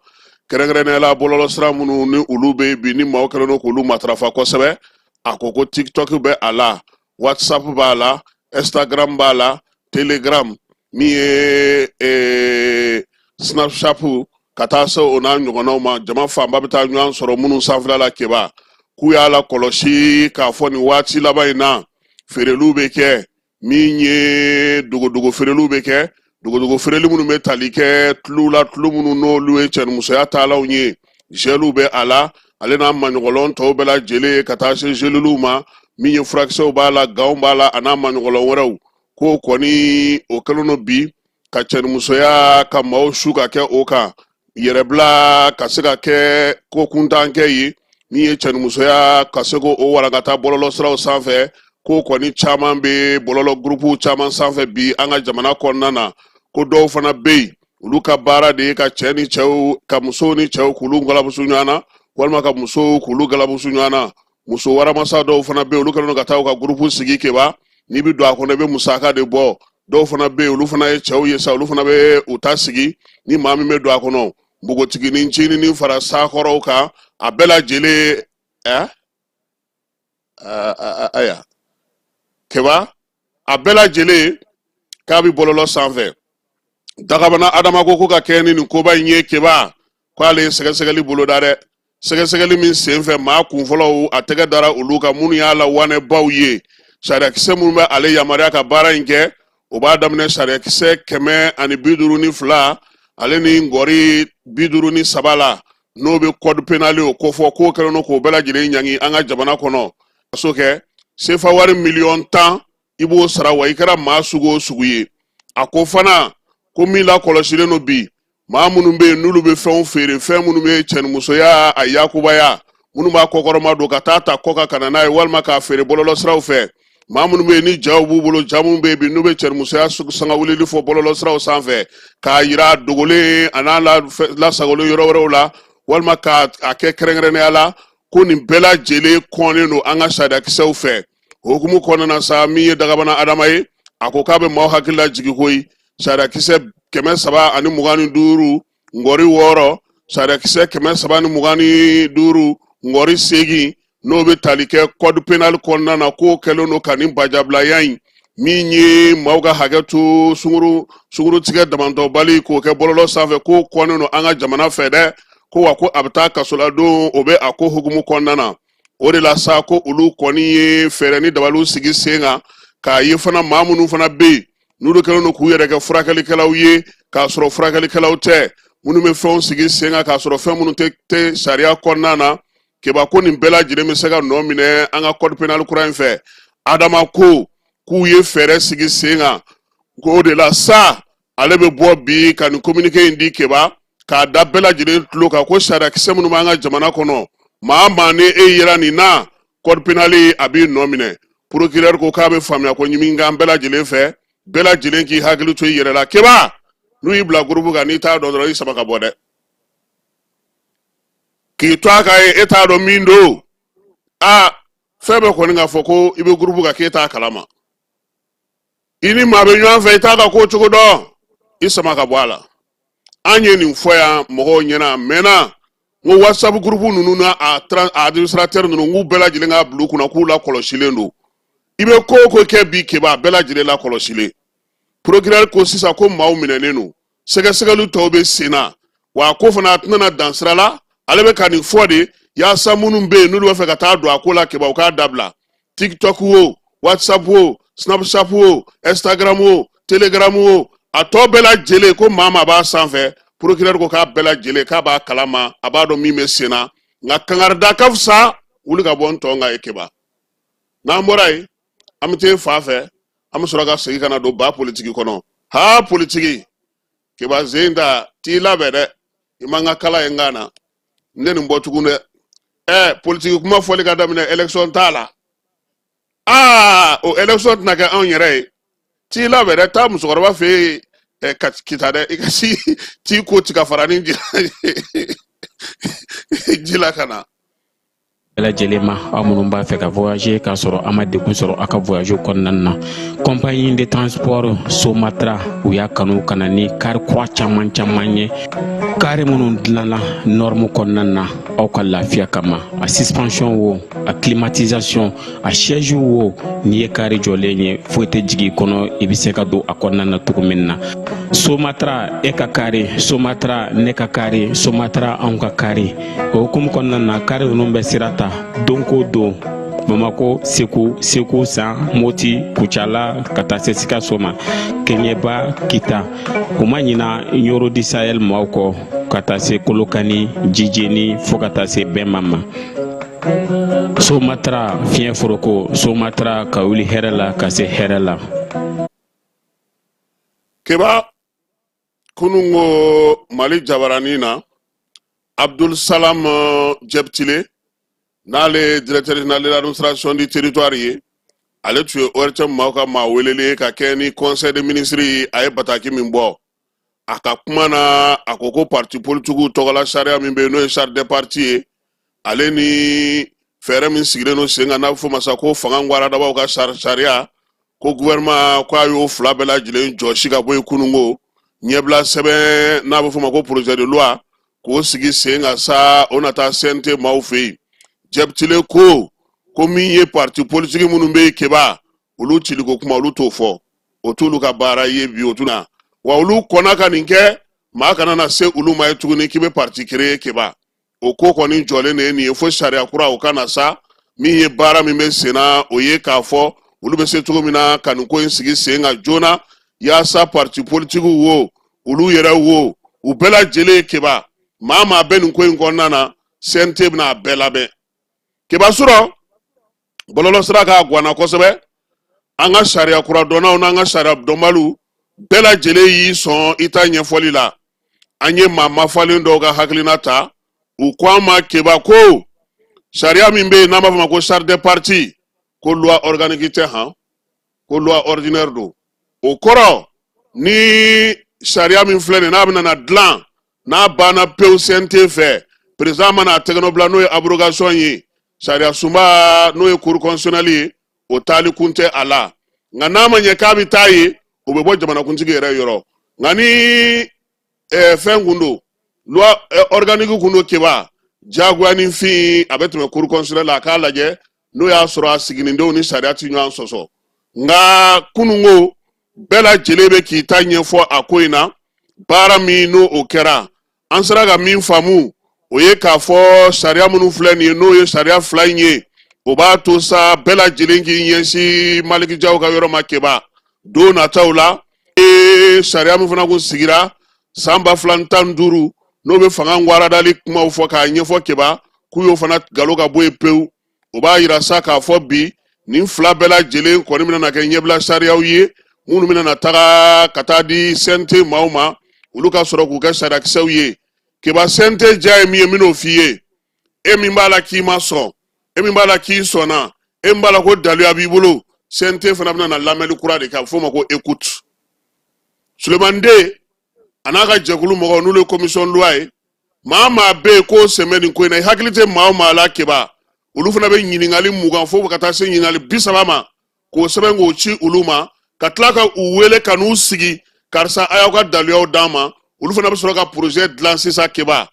kɛrɛnkɛrɛnnenya la bɔlɔlɔsira minnu ni olu bɛ bi, ni maaw kɛlen don k'olu matarafa kosɛbɛ. A ko ko TikTok bɛ a la, WhatsApp b'a la, Instagram b'a la, Telegram, min ye Snapchat, ka taa se o n'a ɲɔgɔnnaw ma. Jama fanba bɛ taa ɲɔgɔn sɔrɔ minnu sanfɛla la Keba, k'u y'a lakɔlɔsi k'a fɔ nin waati laban in na, feereliw bɛ kɛ, min ye dogodogo feereliw bɛ kɛ, dogodogo feereli minnu bɛ tali kɛ tulu la, tulu minnu n'olu ye cɛnimusoya taalanw ye, geliw bɛ a la, ale n'a maɲɔgɔlɔn tɔw bɛɛ lajɛlen, ka taa se geluliw ma, min ye furakisɛw b'a la, ganw b'a la, a n'a maɲɔgɔlɔn wɛrɛw. K'o kɔni o kɛlen don bi ka cɛnimusoya ka maaw su ka kɛ o kan, yɛrɛbila ka se ka kɛ ko kuntan kɛ ye, min ye cɛnimusoya ka se k'o walankata bɔlɔlɔsiraw sanfɛ. Ko kɔni caman bɛ bɔlɔlɔ gurupuw caman sanfɛ bi an ka jamana kɔnɔna na. Ko dɔw fana bɛ yen, olu ka baara de ye ka cɛ ni cɛw, ka musow ni cɛw k'olu galabusu ɲɔgɔn na, walima ka musow k'olu galabusu ɲɔgɔn na. Muso waramasa dɔw fana bɛ yen, olu kɛlen don ka taa u ka gurupu sigi. Keba, n'i bɛ don a kɔnɔ, i bɛ musaka de bɔ. Dɔw fana bɛ yen, olu fana ye cɛw ye sa, olu fana bɛ u ta sigi. Ni maa min bɛ don a kɔnɔ, npogotiginin ncinin fara sakɔrɔw kan, a bɛɛ lajɛlen ɛ aya Keba, a bɛɛ lajɛlen k'a bɛ bɔlɔlɔ sanfɛ. Dagabana Adama ko ka kɛ ni nin koba in ye, Keba, k'ale ye sɛgɛsɛgɛli boloda dɛ. Sɛgɛsɛgɛli min senfɛ, maa kunfɔlɔw a tɛgɛ dara olu kan, minnu y'a la wanɛbaw ye. Sariyakisɛ minnu bɛ ale yamaruya ka baara in kɛ, o b'a daminɛ sariyakisɛ 152 ale ni ngɔri 53 la, n'o bɛ code pénal o kofɔ, k'o kɛlen don k'o bɛɛ lajɛlen ɲangi an ka jamana kɔnɔ. Kaso kɛ sefa wari miliyɔn 10, i b'o sara, wa i kɛra maa sugu o sugu ye. A ko fana ko min lakɔlɔsilen don bi, maa minnu bɛ yen n'olu bɛ fɛnw feere, fɛn minnu bɛ cɛnimusoya a yakubaya, minnu b'a kɔkɔrɔma don ka taa ta kɔkan ka na n'a ye, walima k'a feere bɔlɔlɔsiraw fɛ, maa minnu bɛ yen ni jaw b'u bolo, ja minnu bɛ yen bi n'u bɛ cɛnimusoya sangawulili fɔ bɔlɔlɔsiraw sanfɛ, k'a yira a dogolen a n'a lasagolen yɔrɔ wɛrɛw la, walima k'a kɛ kɛrɛnkɛrɛnnenya la, ko nin bɛɛ lajɛlen kɔnnen don an ka sariyakisɛw fɛ. O hukumu kɔnɔna na sa, min ye Dagabana Adama ye, a ko k'a bɛ maaw hakili lajigin koyi, sariyakisɛ 325 ngɔri 6, sariyakisɛ 325 ngɔri 8, n'o bɛ tali kɛ code pénal kɔnɔna na, k'o kɛlen don ka nin bajabilaya in min ye maaw ka hakɛ to sunguru sungurutigɛ damantɔbali k'o kɛ bɔlɔlɔ sanfɛ, k'o kɔnnen don an ka jamana fɛ dɛ. Ko wa ko a bɛ taa kasoladon, o bɛ a ko hukumu kɔnɔna na. O de la sa, ko olu kɔni ye fɛɛrɛ ni dabaliw sigi sen kan, k'a ye fana maa minnu fana bɛ yen n'olu kɛlen don k'u yɛrɛ kɛ furakɛlikɛlaw ye k'a sɔrɔ furakɛlikɛlaw tɛ, minnu bɛ fɛnw sigi sen kan k'a sɔrɔ fɛn minnu tɛ sariya kɔnɔna na. Keba, ko nin bɛɛ lajɛlen bɛ se ka nɔ minɛ an ka code pénal kura in fɛ. Adama ko k'u ye fɛɛrɛ sigi sen kan, k'o de la sa ale bɛ bɔ bi ka nin communiqué in di, Keba, k'a da bɛɛ lajɛlen tulo kan, ko sariyakisɛ minnu b'an ka jamana kɔnɔ, maa maa ni e yera nin na, code pénal a b'i nɔ minɛ. Procureur ko k'a bɛ faamuya ko ɲimi kan bɛɛ lajɛlen fɛ, bɛɛ lajɛlen k'i hakili to i yɛrɛ la. Keba, n'u y'i bila groupe kan, n'i t'a dɔn dɔrɔn, i sama ka bɔ dɛ. K'i to a kan ye, e t'a dɔn min don. Aa, fɛn bɛɛ kɔni k'a fɔ ko i bɛ groupe kan k'e t'a kalama, i ni maa bɛ ɲɔgɔn fɛ, i t'a ka ko cogo dɔn, i sama ka bɔ a la. An ye nin fɔ yan mɔgɔw ɲɛna a mɛnna, n ko WhatsApp groupe ninnu na, a administrateur ninnu, n k'u bɛɛ lajɛlen k'a bila u kunna k'u lakɔlɔsilen don. I bɛ ko o ko kɛ bi, Keba, a bɛɛ lajɛlen lakɔlɔsilen. Procureur ko sisan ko maaw minɛnen don, sɛgɛsɛgɛli tɔw bɛ sen na, wa a ko fana a tɛna na dan sira la. Ale bɛ ka nin fɔ de yaasa minnu bɛ yen n'olu b'a fɛ ka taa don a ko la, Keba, u k'a dabila. TikTok o, WhatsApp o, Snapchat o, Instagram o, Telegram o, a tɔ bɛɛ lajɛlen, ko maa maa b'a sanfɛ, procureur ko k'a bɛɛ lajɛlen k'a b'a kalama, a b'a dɔn min bɛ sen na, nka kangarida ka fisa wuli ka bɔ n tɔ kan ye. Keba, n'an bɔra yen, an bɛ taa fa fɛ, an bɛ sɔrɔ ka segin ka na don ba politiki kɔnɔ. Ha, politiki, Keba, zen ta t'i labɛn dɛ, i man ka kala ye n kan na, n tɛ nin bɔ tugun dɛ. Ɛ, politiki kuma fɔli ka daminɛ élection t'a la. Aa, o élection tɛna kɛ anw yɛrɛ ye. T'i labɛn dɛ, taa musokɔrɔba fɛ yen ɛ ka kita dɛ, i ka si t'i ko tiga faranin ji la ka na.
Bɛɛ lajɛlen ma, aw minnu b'a fɛ ka voyager k'a sɔrɔ a ma degun sɔrɔ aw ka voyage kɔnɔna na, compagnie de transport Somatra, u y'a kanu ka na ni kari kura caman caman ye, kari minnu dilanna norme kɔnɔna na aw ka lafiya kama. A suspension wo, a climatisation, a siège wo, n'i ye kari jɔlen ye, foyi tɛ jigin i kɔnɔ, i bɛ se ka don a kɔnɔna na cogo min na. Somatra, e ka kari Somatra, ne ka kari Somatra, anw ka kari. O hukumu kɔnɔna na, kari ninnu bɛ sira ta don ko don Bamako, Segu, Segu San, Moti, Kucala, ka taa se Sikaso ma, Kɛɲɛba, Kita. U ma ɲina Ɲoro du Sahel maaw kɔ, ka taa se Kolokani, Jijeni, fo ka taa se Bɛnma ma. Somatra, fiɲɛ foroko Somatra, ka wuli hɛrɛ la ka se hɛrɛ la.
Keba, kunun ko Mali jabaranin na, Abdul Salam Jɛbitile, n'ale ye directeur général de l'administration du territoire ye, ale tun ye ORTM maaw ka maa welelen ye ka kɛ ni conseil des ministres ye. A ye bataki min bɔ a ka kuma na, a ko ko parti politikiw tɔgɔla sariya min bɛ yen, n'o ye charte des partis ye, ale ni Fɛɛrɛ min sigilen don sen kan n'a bɛ f'o ma sa ko fanga ŋwaradabaw ka sariya, ko gouvernement ko a y'o fila bɛɛ lajɛlen jɔsi ka bɔ yen kununko. Ɲɛbila sɛbɛn n'a bɛ f'o ma ko projet de loi, k'o sigi sen kan sa, o na taa CNT maaw fɛ yen. Jɛbitile ko min ye parti politique minnu bɛ yen Keba, olu ciliko kuma olu t'o fɔ, o t'olu ka baara ye bi, o tuna wa olu kɔnna ka nin kɛ, maa kana na se olu ma ye tuguni k'i bɛ parti créer Keba. O ko kɔni jɔlen de ye nin ye fo sariya kura o ka na sa. Min ye baara min bɛ sen na, o ye k'a fɔ olu bɛ se cogo min na ka nin ko in sigi sen kan joona, yaasa parti politikiw wo, olu yɛrɛ wo, u bɛɛ lajɛlen Keba, maa maa bɛ nin ko in kɔnɔna na, CNT bɛna a bɛɛ labɛn Keba. Sɔrɔ bɔlɔlɔ sira k'a gwanna kosɛbɛ, an ka sariya kura dɔnnaw n'an ka sariya dɔnbaliw bɛɛ lajɛlen y'i sɔn i ta ɲɛfɔli la. An ye maa mafalen dɔw ka hakilina ta, u ko an ma Keba ko sariya min bɛ yen n'an b'a fɔ ma ko charte des partis, ko loi organique tɛ han, ko loi ordinaire don. O kɔrɔ, ni sariya min filɛ nin n'a bɛna na dilan, n'a banna pewu CNT fɛ, président mana a tɛgɛnɔ bila, n'o ye abrogation ye, sariya sunba n'o ye cour constitutionnelle ye, o taali kun tɛ a la. Nka n'a ma ɲɛ k'a bɛ taa ye, o bɛ bɔ jamanakuntigi yɛrɛ yɔrɔ. Nka ni fɛn kun don, loi organique kun don Keba, diyagoya ni fin a bɛ tɛmɛ cour constitutionnelle la, a k'a lajɛ n'o y'a sɔrɔ a siginidenw ni sariya tɛ ɲɔgɔn sɔsɔ. Nka kununko bɛɛ lajɛlen bɛ k'i ta ɲɛfɔ a ko in na. Baara min n'o o kɛra, an sera ka min faamu, o ye k'a fɔ sariya minnu filɛ nin ye, n'o ye sariya fila in ye, o b'a to sa bɛɛ lajɛlen k'i ɲɛsin Maliki Jaw ka yɔrɔ ma Keba don nataw la. Ee, sariya min fana kun sigira san 2015, n'o bɛ fanga waradali kumaw fɔ k'a ɲɛfɔ Keba, k'u y'o fana galo ka bɔ yen pewu. O b'a yira sa k'a fɔ bi nin fila bɛɛ lajɛlen kɔni bɛna kɛ ɲɛbila sariyaw ye minnu bɛna na taga ka taa di CNT maaw ma, olu ka sɔrɔ k'u kɛ sariyakisɛw ye Keba. CNT diya ye min ye, n bɛn'o f'i ye. E min b'a la k'i ma sɔn, e min b'a la k'i sɔnna, e min b'a la ko daluya b'i bolo, CNT fana bɛna na lamɛnni kura de kɛ, a bɛ f'o ma ko écoute. Sulemani Den a n'a ka jɛkulu mɔgɔw, n'olu ye commission loi ye, maa maa bɛ yen k'o sen bɛ nin ko in na, i hakili tɛ maa o maa la Keba, olu fana bɛ ɲininkali 20 fo ka taa se ɲininkali 30 ma, k'o sɛbɛn k'o ci olu ma, ka tila ka u wele ka n'u sigi: karisa, a y'aw ka daluyaw d'an ma. Olu fana bɛ sɔrɔ ka projet dilan sisan Keba.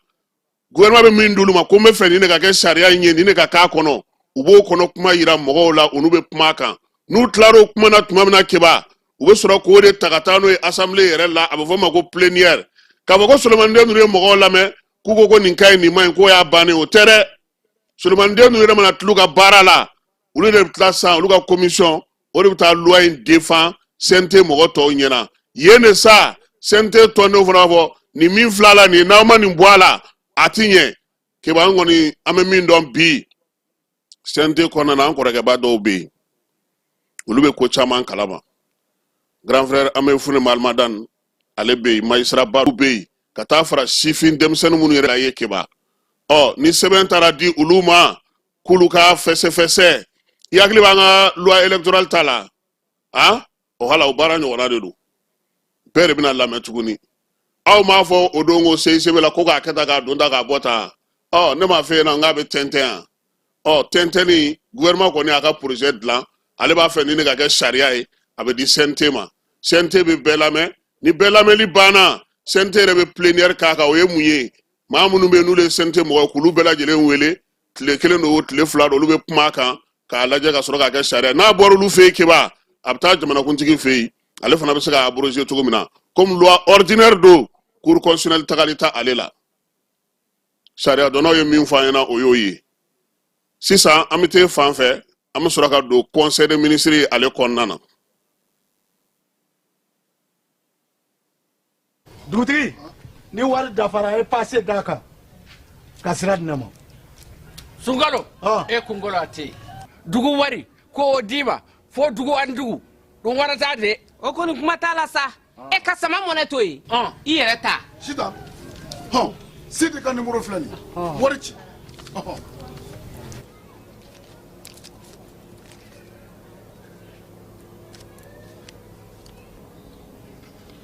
Gouvernement bɛ min d'olu ma ko n bɛ fɛ nin de ka kɛ sariya in ye, nin de ka k'a kɔnɔ, u b'o kɔnɔ kuma yira mɔgɔw la, u n'u bɛ kuma a kan. N'u tilar'o kuma na tuma min na Keba, u bɛ sɔrɔ k'o de ta ka taa n'o ye assemblée yɛrɛ la, a bɛ fɔ o ma ko plénière. K'a fɔ ko Sulemani Den ninnu ye mɔgɔw lamɛn k'u ko ko nin ka ɲi, nin ma ɲi, k'o y'a bannen, o tɛ dɛ. Sulemani Den ninnu yɛrɛ mana til'u ka baara la, olu de bɛ tila sisan, olu ka commission o de bɛ taa loi in défend CNT mɔgɔ tɔw ɲɛna yen de sa. CNT tɔndenw fana b'a fɔ nin min filɛ a la nin ye, n'aw ma nin bɔ a la, a ti ɲɛ Keba. An kɔni an bɛ min dɔn bi CNT kɔnɔna na, an kɔrɔkɛba dɔw bɛ yen, olu bɛ ko caman kalama. Grand frère an bɛ fune Malimadan, ale bɛ yen, magistrat ba bɛ yen, ka taa fara sifin denmisɛnnin minnu yɛrɛ ye Keba. Ɔ, ni sɛbɛn taara di olu ma k'olu ka fɛsɛfɛsɛ, i hakili b'an ka loi électorale ta la, a o hala o baara ɲɔgɔnna de don. Bɛɛ de bɛna lamɛn tuguni. Aw m'a fɔ o don ko CICB la ko k'a kɛ tan, k'a don tan, k'a bɔ tan. Ɔ, ne m'a f'e ɲɛna n k'a bɛ tɛntɛn yan. Ɔ, tɛntɛnni, gouvernement kɔni y'a ka projet dilan, ale b'a fɛ ni ne ka kɛ sariya ye, a bɛ di CNT ma. CNT bɛ bɛɛ lamɛn. Ni bɛɛ lamɛnli banna, CNT yɛrɛ bɛ plénière k'a kan. O ye mun ye? Maa minnu bɛ yen n'olu ye CNT mɔgɔ, k'olu bɛɛ lajɛlen wele, tile kelen don o, tile 2 don, olu bɛ kuma a kan k'a lajɛ ka sɔrɔ k'a kɛ sariya. N'a bɔra olu fɛ yen Keba, a bɛ taa jamanakuntigi fɛ yen, ale fana bɛ se ka abroger cogo min na. Comme loi ordinaire don, cour constitutionnelle tagali ta ale la. Sariya dɔnnaw ye min fɔ an ɲɛna, o y'o ye. Sisan an bɛ t'e fan fɛ, an bɛ sɔrɔ ka don conseil des ministres ale kɔnɔna na.
Dugutigi, ni wari dafara, a ye pase d'a kan ka sira di ne ma.
Sunkalo, e kunkolo a tɛ yen. Dugu wari ko o d'i ma fo dugu ani dugu ɗum warata de.
O kɔni kuma t'a la sa. E ka sama mɔnɛ to yen, i yɛrɛ ta.
Sitan, hɔn, Sidi ka nimoro filɛ nin ye, wari ci.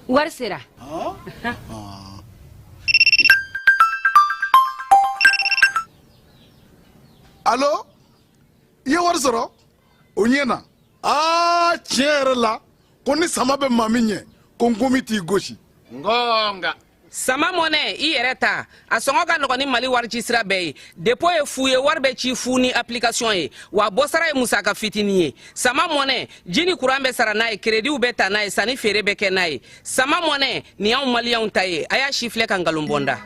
Wari sera.
Alo. I ye wari sɔrɔ o ɲɛ na. Aa, tiɲɛ yɛrɛ la, ko ni sama bɛ maa min ɲɛ, ko nkomi t'i gosi.
Ngonga.
Sama Mɔnɛ, i yɛrɛ ta, a sɔngɔ ka nɔgɔn ni Mali warici sira bɛɛ ye. Dépôt ye fu ye, wari bɛ ci fu ni application ye, wa bɔsara ye musaka fitinin ye. Sama Mɔnɛ, ji ni kuran bɛ sara n'a ye, kerediw bɛ ta n'a ye, sanni feere bɛ kɛ n'a ye. Sama Mɔnɛ nin y'anw Maliyɛnw ta ye. A y'a si filɛ ka nkalon bɔ n da.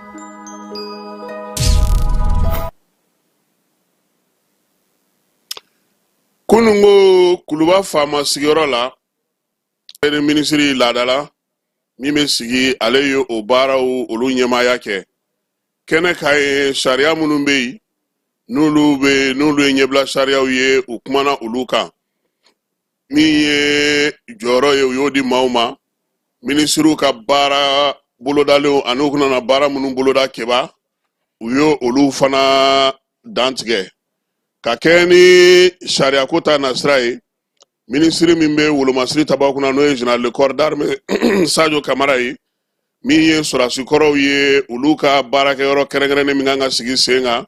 Kununko, Kuluba faama sigiyɔrɔ la, ni minisiri laadala min bɛ sigi, ale ye o baaraw olu ɲɛmaaya kɛ kɛnɛ kan ye. Sariya minnu bɛ yen, n'olu bɛ n'olu ye ɲɛbila sariyaw ye, u kumana olu kan. Min ye jɔyɔrɔ ye, u y'o di maaw ma. Minisiriw ka baara bolodalenw ani u kana baara minnu boloda keba, u y'o olu fana dantigɛ ka kɛ ni sariyako ta nasira ye. Minisiri min bɛ wolomasiri tabaw kunna, n'o ye général de corps d'armée Sajo Kamara ye, min ye sɔrɔdasi kɔrɔw ye, olu ka baarakɛyɔrɔ kɛrɛnkɛrɛnnen min kan ka sigi sen kan,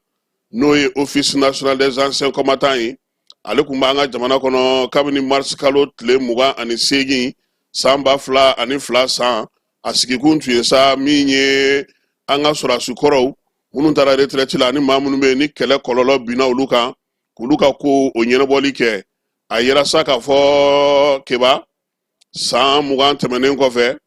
n'o ye Office national des anciens combattants ye, ale tun b'an ka jamana kɔnɔ kabini marisi kalo tile 28 san 2002 san. A sigikun tun ye sa min ye an ka sɔrɔdasi kɔrɔw minnu taara retraite la ani maa minnu bɛ yen ni kɛlɛ kɔlɔlɔ binna olu kan, k'olu ka ko o ɲɛnabɔli kɛ. A yera sa k'a fɔ keba, san 20 tɛmɛnen kɔfɛ,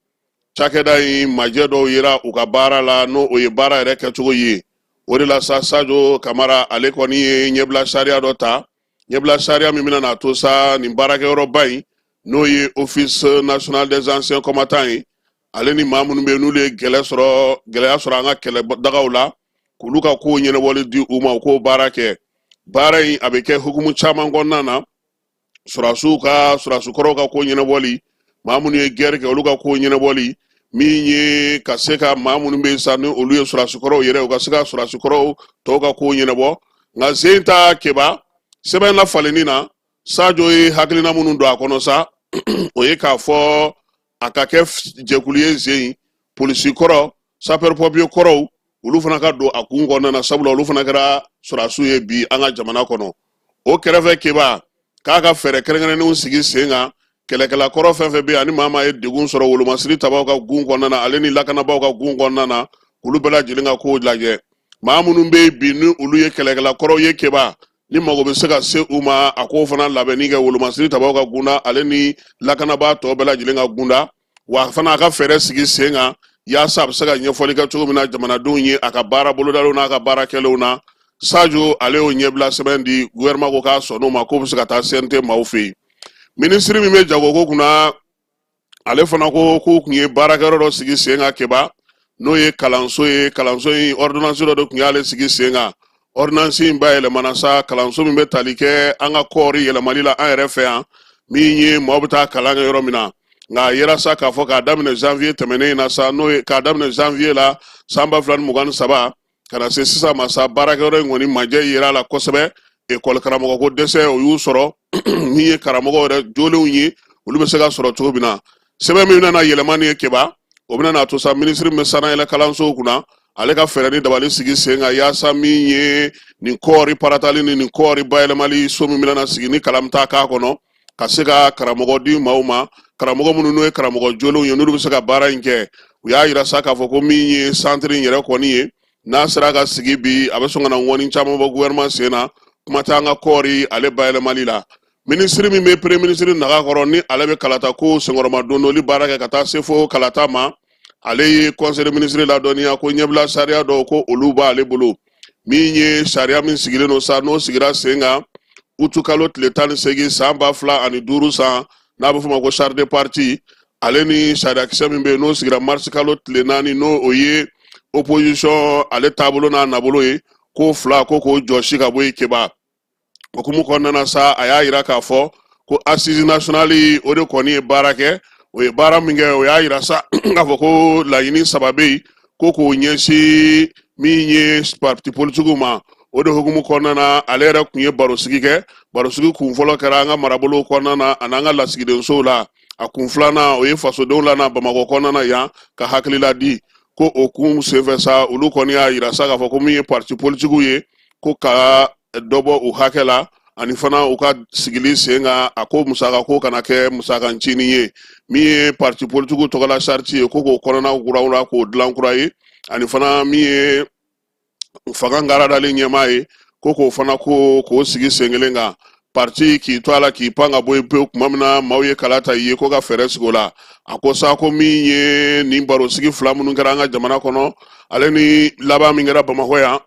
cakɛda in majɛ dɔw yera u ka baara la, n'o o ye baara yɛrɛ kɛcogo ye. O de la sa, Sajo Kamara ale kɔni ye ɲɛbila sariya dɔ ta, ɲɛbila sariya min bɛna n'a to sa nin baarakɛyɔrɔba in, n'o ye Office national des anciens combattants ye, ale ni maa minnu bɛ yen n'olu ye gɛlɛya sɔrɔ an ka kɛlɛ dagaw la, k'olu ka kow ɲɛnabɔli di u ma, u k'o baara kɛ. Baara in a bɛ kɛ hukumu caman kɔnɔna na: sɔrɔdasiw ka, sɔrɔdasi kɔrɔw ka ko ɲɛnabɔli, maa minnu ye gɛrɛ kɛ, olu ka ko ɲɛnabɔli, min ye ka se ka maa minnu bɛ yen sa ni olu ye sɔrɔdasi kɔrɔw yɛrɛ, u ka se ka sɔrɔdasi kɔrɔw tɔw ka ko ɲɛnabɔ. Nka sen ta keba, sɛbɛn lafalenni na, Sajo ye hakilina minnu don a kɔnɔ sa, o ye k'a fɔ a ka kɛ jɛkulu ye zen in, polisi kɔrɔ, sapeur pompier kɔrɔw, olu fana ka don a kun kɔnɔna na, sabula olu fana kɛra sɔrɔdasiw ye bi an ka jamana kɔnɔ. O kɛrɛfɛ keba, k'a ka fɛɛrɛ kɛrɛnkɛrɛnnenw sigi sen kan, kɛlɛkɛla kɔrɔ fɛn fɛn bɛ yen ani maa maa ye degun sɔrɔ wolomasiri tabaw ka gun kɔnɔna na, ale ni lakanabaaw ka gun kɔnɔna na, k'olu bɛɛ lajɛlen ka kow lajɛ. Maa minnu bɛ yen bi ni olu ye kɛlɛkɛla kɔrɔw ye keba, ni mago bɛ se ka se u ma, a k'o fana labɛnni kɛ wolomasiri tabaw ka gunda, ale ni lakanabaa tɔ bɛɛ lajɛlen ka gunda. Wa fana a ka fɛɛrɛ sigi sen kan yaasa a bɛ se ka ɲɛfɔli kɛ cogo min na jamanadenw ye a ka baara bolodalenw n'a ka baara kɛlenw na. Sajo ale y'o ɲɛbila sɛbɛn di gouvernement, ko k'a sɔnn'o ma, k'o bɛ se ka taa CNT maaw fɛ yen. Minisiri min bɛ jagoko kunna, ale fana ko k'u tun ye baarakɛyɔrɔ dɔ sigi sen kan keba, n'o ye kalanso ye. Kalanso in, ordonnance dɔ de tun y'ale sigi sen kan. Ordonnance in bayɛlɛmana sa, kalanso min bɛ tali kɛ an ka kɔɔri yɛlɛmali la an yɛrɛ fɛ yan, min ye maaw bɛ taa kalan kɛ yɔrɔ min na. Nka a yera sa k'a fɔ k'a daminɛ janvier tɛmɛnen in na sa, n'o ye k'a daminɛ janvier la san 2023 ka na se sisan ma sa, baarakɛyɔrɔ in kɔni majɛ yera a la kosɛbɛ. Ekɔli karamɔgɔ ko dɛsɛ, o y'u sɔrɔ. Min ye karamɔgɔ yɛrɛ jolenw ye, olu bɛ se ka sɔrɔ cogo min na, sɛbɛn min bɛna yɛlɛma nin ye keba, o bɛna n'a to sa minisiri min bɛ sanayɛlɛ kalansow kunna, ale ka fɛɛrɛ ni dabali sigi sen kan yaasa min ye nin kɔɔri paratali ni nin kɔɔri bayɛlɛmali so min bɛna sigi ni kalan bɛ taa k'a kɔnɔ, ka se ka karamɔgɔ di maaw ma, karamɔgɔ minnu n'o ye karamɔgɔ jolenw ye, n'olu bɛ se ka baara in kɛ. U y'a yira sa k'a fɔ ko min ye santiri in yɛrɛ kɔni ye, n'a sera ka sigi bi, a bɛ sɔn ka na ŋɔni caman bɔ gouvernement sen na, kuma tɛ an ka kɔɔri ale bayɛlɛmali la. Minisiri min bɛ premier minisiri naga kɔrɔ, ni ale bɛ kalata ko senkɔrɔma dondoli baara kɛ ka taa se fo kalata ma, ale ye conseil des ministres ladɔnniya ko ɲɛbila sariya dɔw ko olu b'ale bolo. Min ye sariya min sigilen don sa, n'o sigira sen kan utukalo tile 18 san 2005 san, n'a bɛ f'o ma ko charte de parti, ale ni sariyakisɛ min bɛ yen n'o sigira marisi kalo tile 4, n'o o ye opposition ale taabolo n'a nabolo ye, ko fila ko k'o jɔsi ka bɔ yen keba. Hukumu kɔnɔna na sa, a y'a yira k'a fɔ ko assise nationale, o de kɔni ye baara kɛ. O ye baara min kɛ, o y'a yira sa k'a fɔ ko laɲini saba bɛ yen ko k'o ɲɛsin min ye parti politikiw ma. O de hukumu kɔnɔna na, ale yɛrɛ tun ye barosigi kɛ. Barosigi kun fɔlɔ kɛra an ka marabolow kɔnɔna na ani an ka lasigidensow la. A kun filanan, o ye fasodenw lana Bamakɔ kɔnɔna na yan ka hakilila di. Ko o kun senfɛ sa, olu kɔni y'a yira sa k'a fɔ ko min ye parti politikiw ye, ko ka dɔ bɔ u hakɛ la. Ani fana u ka sigili sen kan, a ko musaka ko kana kɛ musaka ncinin ye. Min ye parti politikiw tɔgɔla charte ye, ko k'o kɔnɔna kurakura, k'o dilan kura ye. Ani fana min ye fanga garadali ɲɛmaa ye, ko k'o fana ko k'o sigi sen kelen kan. Parti k'i to a la k'i pan ka bɔ yen pewu tuma min na maaw ye kala ta i ye, ko ka fɛɛrɛ sigi o la. A ko sa ko min ye nin barosigi fila minnu kɛra an ka jamana kɔnɔ, ale ni laban min kɛra Bamakɔ yan,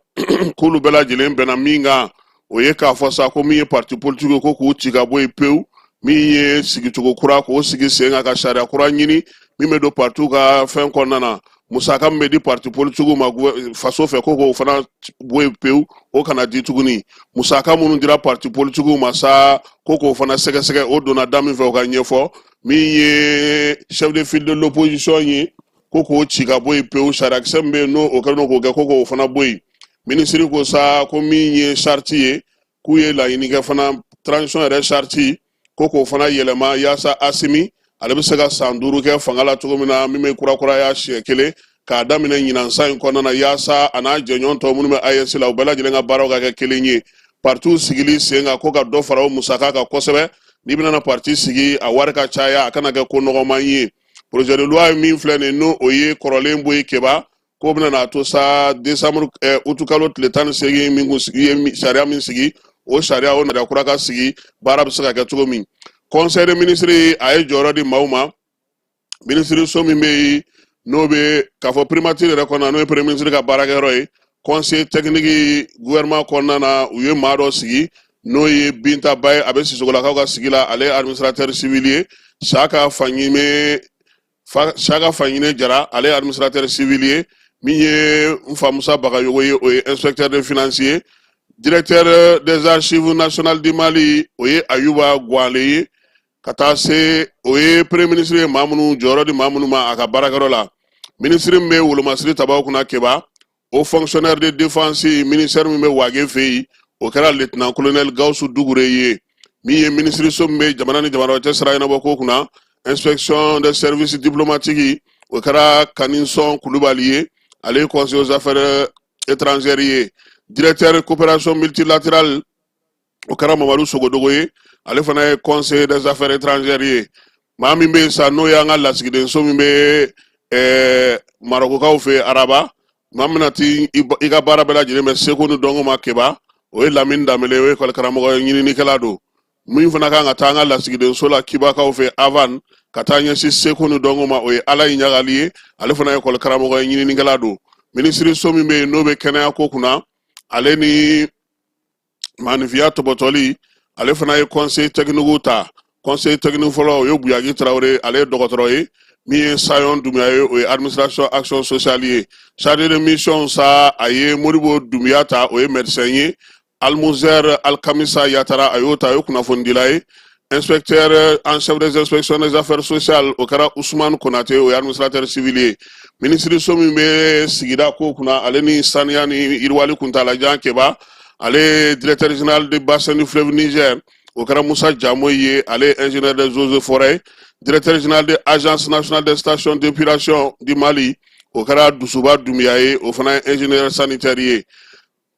k'olu bɛɛ lajɛlen bɛnna min kan, o ye k'a fɔ sa ko min ye parti politique ye, ko k'u ci ka bɔ yen pewu. Min ye sigicogo kura, k'o sigi sen kan, ka sariya kura ɲini min bɛ don partiw ka fɛn kɔnɔna na. Musaka min bɛ di parti politikiw ma faso fɛ, ko k'o fana bɔ yen pewu, o kana di tuguni. Musaka minnu dira parti politikiw ma sa, ko k'o fana sɛgɛsɛgɛ, o donna da min fɛ, o ka ɲɛfɔ. Min ye chef de file de l'opposition ye, ko k'o ci ka bɔ yen pewu. Sariyakisɛ min bɛ yen, n'o o kɛlen don k'o kɛ, ko k'o fana bɔ yen. Minisiri ko sa ko min ye charte ye, k'u ye laɲini kɛ fana transition yɛrɛ charte, ko k'o fana yɛlɛma yaasa Asimi ale bɛ se ka san 5 kɛ fanga la cogo min na, min bɛ kurakuraya siɲɛ kelen k'a daminɛ ɲinan san in kɔnɔna na, yaasa a n'a jɛɲɔgɔn tɔ minnu bɛ AES la, u bɛɛ lajɛlen ka baaraw ka kɛ kelen ye. Partiw sigili sen kan, ko ka dɔ fara o musaka kan kosɛbɛ. N'i bɛna na parti sigi, a wari ka caya, a kana kɛ ko nɔgɔman ye. Projet de loi min filɛ nin, n'o o ye kɔrɔlen bɔ yen Keba, k'o bɛna n'a to sa décembre utukalo tile 18 min kun ye sariya min sigi, o sariya, o sariya kura ka sigi, baara bɛ se ka kɛ cogo min. Conseil des ministres, a ye jɔyɔrɔ di maaw ma. Minisiriso min bɛ yen, n'o bɛ k'a fɔ primature yɛrɛ kɔnɔna, n'o ye premier ministre ka baarakɛyɔrɔ ye, conseil technique gouvernement kɔnɔna na, u ye maa dɔ sigi, n'o ye Binta Ba ye, a bɛ Sisokolakaw ka sigi la, ale ye administrateur civil ye. Saka Faɲime, Saka Faɲine Jara, ale ye administrateur civil ye. Min ye Nfa Musa Bagayogo ye, o ye inspecteur de finance ye. Directeur des Archives nationales du Mali, o ye Ayuba Gwale ye. Ka taa se o ye premier ministre ye maa minnu jɔyɔrɔ di maa minnu ma a ka baarakɛyɔrɔ la. Minisiri min bɛ wolomasiri tabaw kunna Keba, haut fonctionnaire de défense, ministère min bɛ Wage fɛ yen, o kɛra lieutenant colonel Gawusu Dugure ye. Min ye minisiriso min bɛ jamana ni jamana cɛ sira ɲɛnabɔ ko kunna, inspection des services diplomatiques, o kɛra Kanisɔn Kulubali ye, ale ye conseiller aux affaires étrangères ye. Directeur coopération multilatérale, o kɛra Mamadu Sogodogo ye, ale fana ye conseiller des affaires étrangères ye. Maa min bɛ yen sa, n'o y'an ka lasigidenso min bɛ Marɔkukaw fɛ Araba, maa min na ti i ka baara bɛɛ lajɛlen bɛ seko ni dɔnko ma Keba, o ye Lamini Danbele, o ye ekɔli karamɔgɔ ye, ɲininikɛla don. Min fana kan ka taa an ka lasigidenso la Kibakaw fɛ Avan, ka taa ɲɛsin seko ni dɔnko ma, o ye Alayi Ɲagali ye, ale fana ye ekɔli karamɔgɔ ye, ɲininikɛla don. Minisiriso min bɛ yen, n'o bɛ kɛnɛya ko kunna, ale ni maanifinya tɔpɔtɔli, ale fana ye conseil technique ta. Conseil technique fɔlɔ, o ye Buyagi Tarawele, ale ye dɔgɔtɔrɔ ye. Min ye Sayɔn Dunbiya ye, o ye administration action sociale ye. Chargé de mission sa, a ye Modibo Dunbiya ta, o ye médecin ye. Almuzer Alkamisa Yatara, a y'o ta, o ye kunnafonidila ye. Inspecteur en chef des inspections des affaires sociales, o kɛra Ousmane Konate, o ye administrateur civil ye. Minisiriso min bɛ sigida ko kunna, ale ni saniya ni yiriwali kuntalajan Keba, ale directeur général de bassin du fleuve Niger, o kɛra Musa Jamo ye, ale ingénieur des eaux et forêts. Directeur général de agence nationale des stations d'épuration du Mali, o kɛra Dusuba Dunbiya ye, o fana ye ingénieur sanitaire ye.